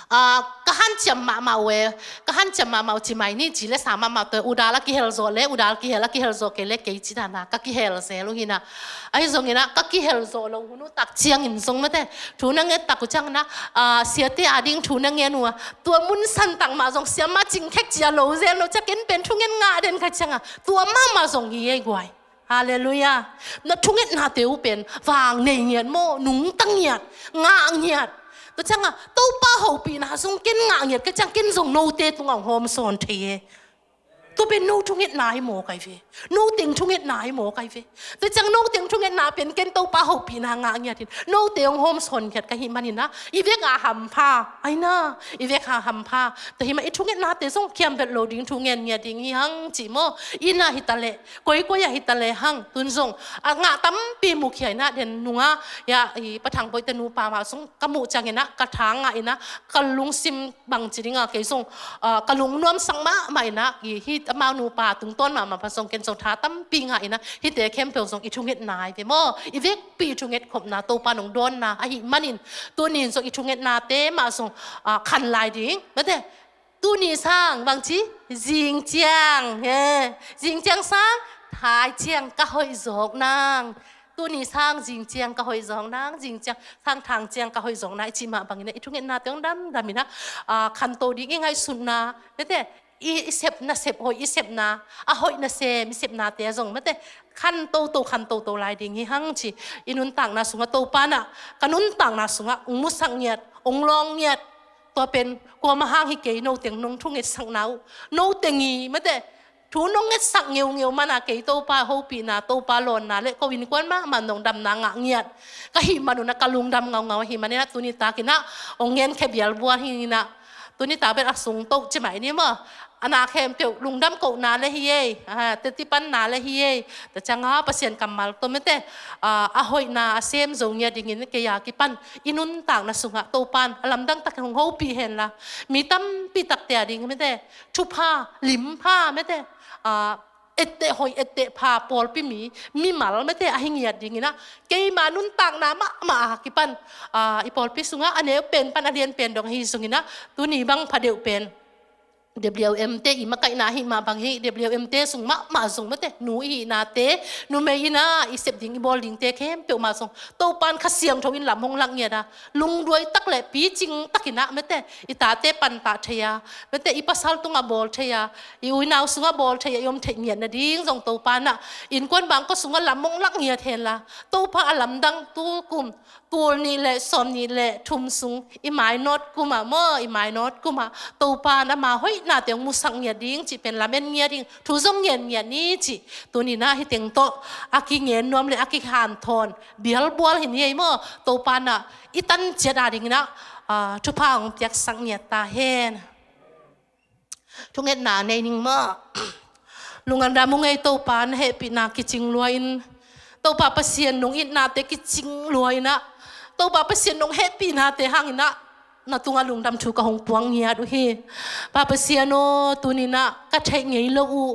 Ah, ka hanciam mahmah uh e, ka hanciam mahmah uh ci mai ni, ci le sa mahmah uh teh, udal a kihel zawh le, udal kihel, a kihel zawh kei le kei ci dan a ka kihel zel uh hi in ah. Ahi zongin ah ka kihel zawh loh hun uh tak ciangin zong mate, thu na nget tak uh ciangin ah, ah, siate a ding thu na ngen uh a, tua mun san tak mah zong siamah cingkhek ci a lo zel lo cia, ken pen thungen ngah den kha ciangah tua mahmah zong hi ei guai. Halleluiah. Na thungetnate uh pen vang nei ngiat maw, nungta ngiat, ngah ngiat. Tua ciangah Topa hopihna zong ken ngah ngiat ka ciang ken zong note tungah hong hawm sawn thei e. Tua pen no thungetna hi maw kai ve. No teng thungetna hi maw kai ve. Tua ciang no teng thungetna pen ken Topa hopihna ngah ngiat in, note hong hawm sawn khiat ka hih manin ah, i vek a hampha, ai na, i vek a hampha. Tua hi mah i thungetnate zong khiamvelh lo ding thu ngen ngiat ding hi hang ci maw. Inn ah hi ta leh, koikoi ah hi ta leh hang, tun zong a ngah tampi mukhia in ah, den nung ah, ya, i Pa Thang Bawi te nupa mah zong ka muh ciangin ah, ka tha ngah in ah, ka lungsim bangci ding a, kei zong, ah, ka lungnuamsak mahmah in ah, i hih amau nupa tungtawn mahmah pa zong ken zong tha tampi ngah in ah, hihte khempeuh zong i thungetna hi ve maw. I vekpi i thunget khopna Topa nong dawnna ahih manin, tuni in zong i thungetnate mah zong, ah, khan lai ding, mate. Tuni sang bangci, zing ciang, he, zing ciang sang, thai ciang ka hoih zawk nang. Tuni sang zing ciang ka hoih zawk nang, zing ciang sang thang ciang ka hoih zawk nang, i cih mah bangin ah, i thungetnate hong damdam in ah, ah, khanto ding i ngaihsutna, mate, i, i sep nasep hoih, i sepna, a hoih nasem, i sepnate zong, mate, khantoto, khantoto lai ding hi hang ci. I nuntakna sungah Topa in ah, ka nuntakna sungah hong musak ngiat, hong lawng ngiat, tua pen kuamah hang hi kei, no teng nong thungetsakna uh, no teng i, mate, thu nong ngetsak ngeungeu man a, kei Topa hopihna, Topa lawnna leh ko innkuan mahmah nong damna ngah ngiat ka hih man un ah, ka lungdam ngaungau ahih manin ah, tuni takin ah hong ngen khia bialbual hi in ah, tuni tak bel a sung to ci mai ni maw. A na khempeuh lungdam kohna leh hi ei, ah, teci panna leh hi ei. Tua ciang a Pasian kammal tawh, mate, ah, a hoihna a sem zo ngiat dingin kei a kipan i nuntakna sungah Topa in a lamdang takin hong hopih hen la, mi tampi takte a ding, mate, thupha, limpha, mate, ah, etteh hoih, etteh pha, pawlpi mi, mimal, mate, ahi ngiat dingin ah, keima nuntakna mahmah a kipan, ah, i pawlpi sungah a neu pen pan a lian pen dong ahi zongin ah, tuni bang pha deuh pen W M te i makaihna ahih mah bang hi, W M te sung mahmah zong, mate, nu i hihnate, numei in ah i sep ding i bawl dingte khempeuh mah zong Topa in Kha Siangtho in lam hong lak ngiat a, lungduai tak leh picing takin ah, mate, i tate pantah thei a, mate, i pasal tungah bawl thei a, i u i nau sungah bawl thei a, i om theih ngiat nading zong Topa in ah innkuan bangkua sungah lam hong lak ngiat hen la, Topa a lamdang tu kum, tul nih leh sawmnih leh thum sung i mainawt kum ah maw, i mainawt kum ah Topa in ama hoihnate hong musak ngiat ding cih pen lamen ngiat ding thu zong ngen ngiat ni cih, tuni in ah hih teng tawh a kingen nuam leh a kihanthawn bialbual hi ni ei maw. Topa in ah i tan ciat a dingin ah, ah, thupha hong piaksak ngiat ta hen. Thungetna nei ning maw. Lungdam ung ei Topa, na hehpihna kicing lua in. Topa Pasian nong itnate kicing lua in ah, Topa Pasian nong hehpihnate hangin ah, na tungah lungdam thu ka hong puang ngiat uh hi. Pa Pasian aw, tuni in ah ka theih ngei lo uh,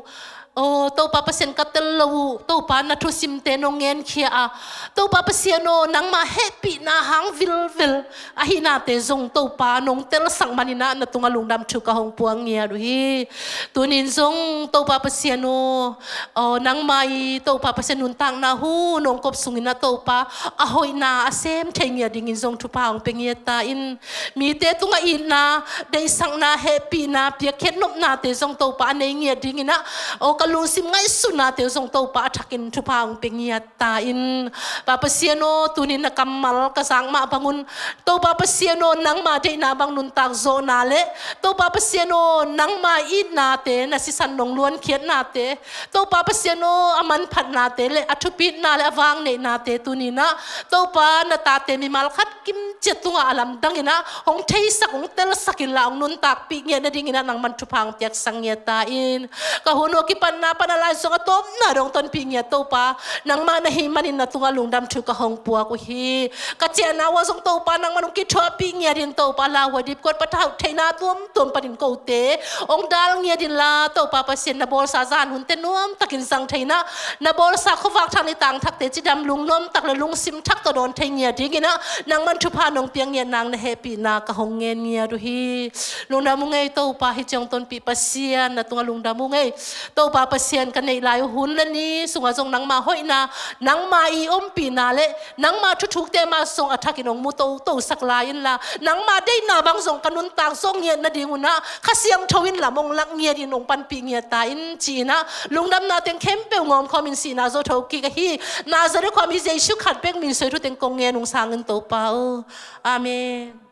aw, Topa Pasian ka tel lo uh, Topa na thusimte nong ngenkhia a, Topa Pasian aw, nangma hehpihna hang vilvel ahihnate zong Topa nong telsak manin ah na tungah lungdam thu ka hong puang ngiat uh hi. Tuni in zong Topa Pasian aw, aw, nangma i Topa Pasian nuntakna hun hong kop sungin ah Topa a hoihna a sem thei ngiat dingin zong thupha hong pia ngiat ta in. Mite tungah itna, deihsakna, hehpihna, piakkhiat nopnate zong Topa a nei ngiat dingin ah, aw, ka lungsim ngaihsutnate zong Topa a thakin thupha hong pia ngiat ta in. Pa Pasian aw, tuni in na kammal ka zak mah bangun, Topa Pasian aw, nangma deihna bang nuntak zawhna leh, Topa Pasian aw, nangma itnate, na sisan nong luankhiatnate, Topa Pasian aw, a manphatnate leh a thupitna leh a vangneihnate tuni in ah, Topa, na tate mimal khat kim ciat tungah a lamdang in ah hong theisak, hong telsak inla hong nuntakpih ngiat nadingin ah nangman thupha hong piaksak ngiat ta in. Ka hun uh a kipatna pan a lai zong a tawpna dong tonpih ngiat Topa, nangmah na hih manin na tungah lungdam thu ka hong puak uh hi. Ka ciahna uh ah zong Topa nangman hong kithuahpih ngiat in Topa, lau uh a dipkuat patauh theihna tuamtuam panin kote hong dal ngiat inla Topa Pasian, na bawlsa zan hunte nuamtakin zang thei in ah, na bawlsa khuavak thak nitang thakte cidam lungnuam tak leh lungsim thak tawh dawn thei ngiat dingin ah nangman thupha nong piak ngiat nang na hehpihna ka hong ngen ngiat uh hi. Lungdam ung ei Topa, hih ciang tonpih Pasian, na tungah lungdam ung ei. Topa Pasian, ka neih lai uh hun leh ni sungah zong nangma hoihna, nangma i ompihna leh nangma thuthukte mah zong a thakin hong mu totosak lai inla, nangma deihna bang zong ka nuntak zawh ngiat nadingun ah Kha Siangtho in lam hong lak ngiat in hong panpih ngiat ta in ci-in ah, lungdamna teng khempeuh ngawm khawmin sihna zo thokik ahi Nazareth khuami Jesu khat bek min suang thu teng kong ngen ung sangin Topa aw. Amen.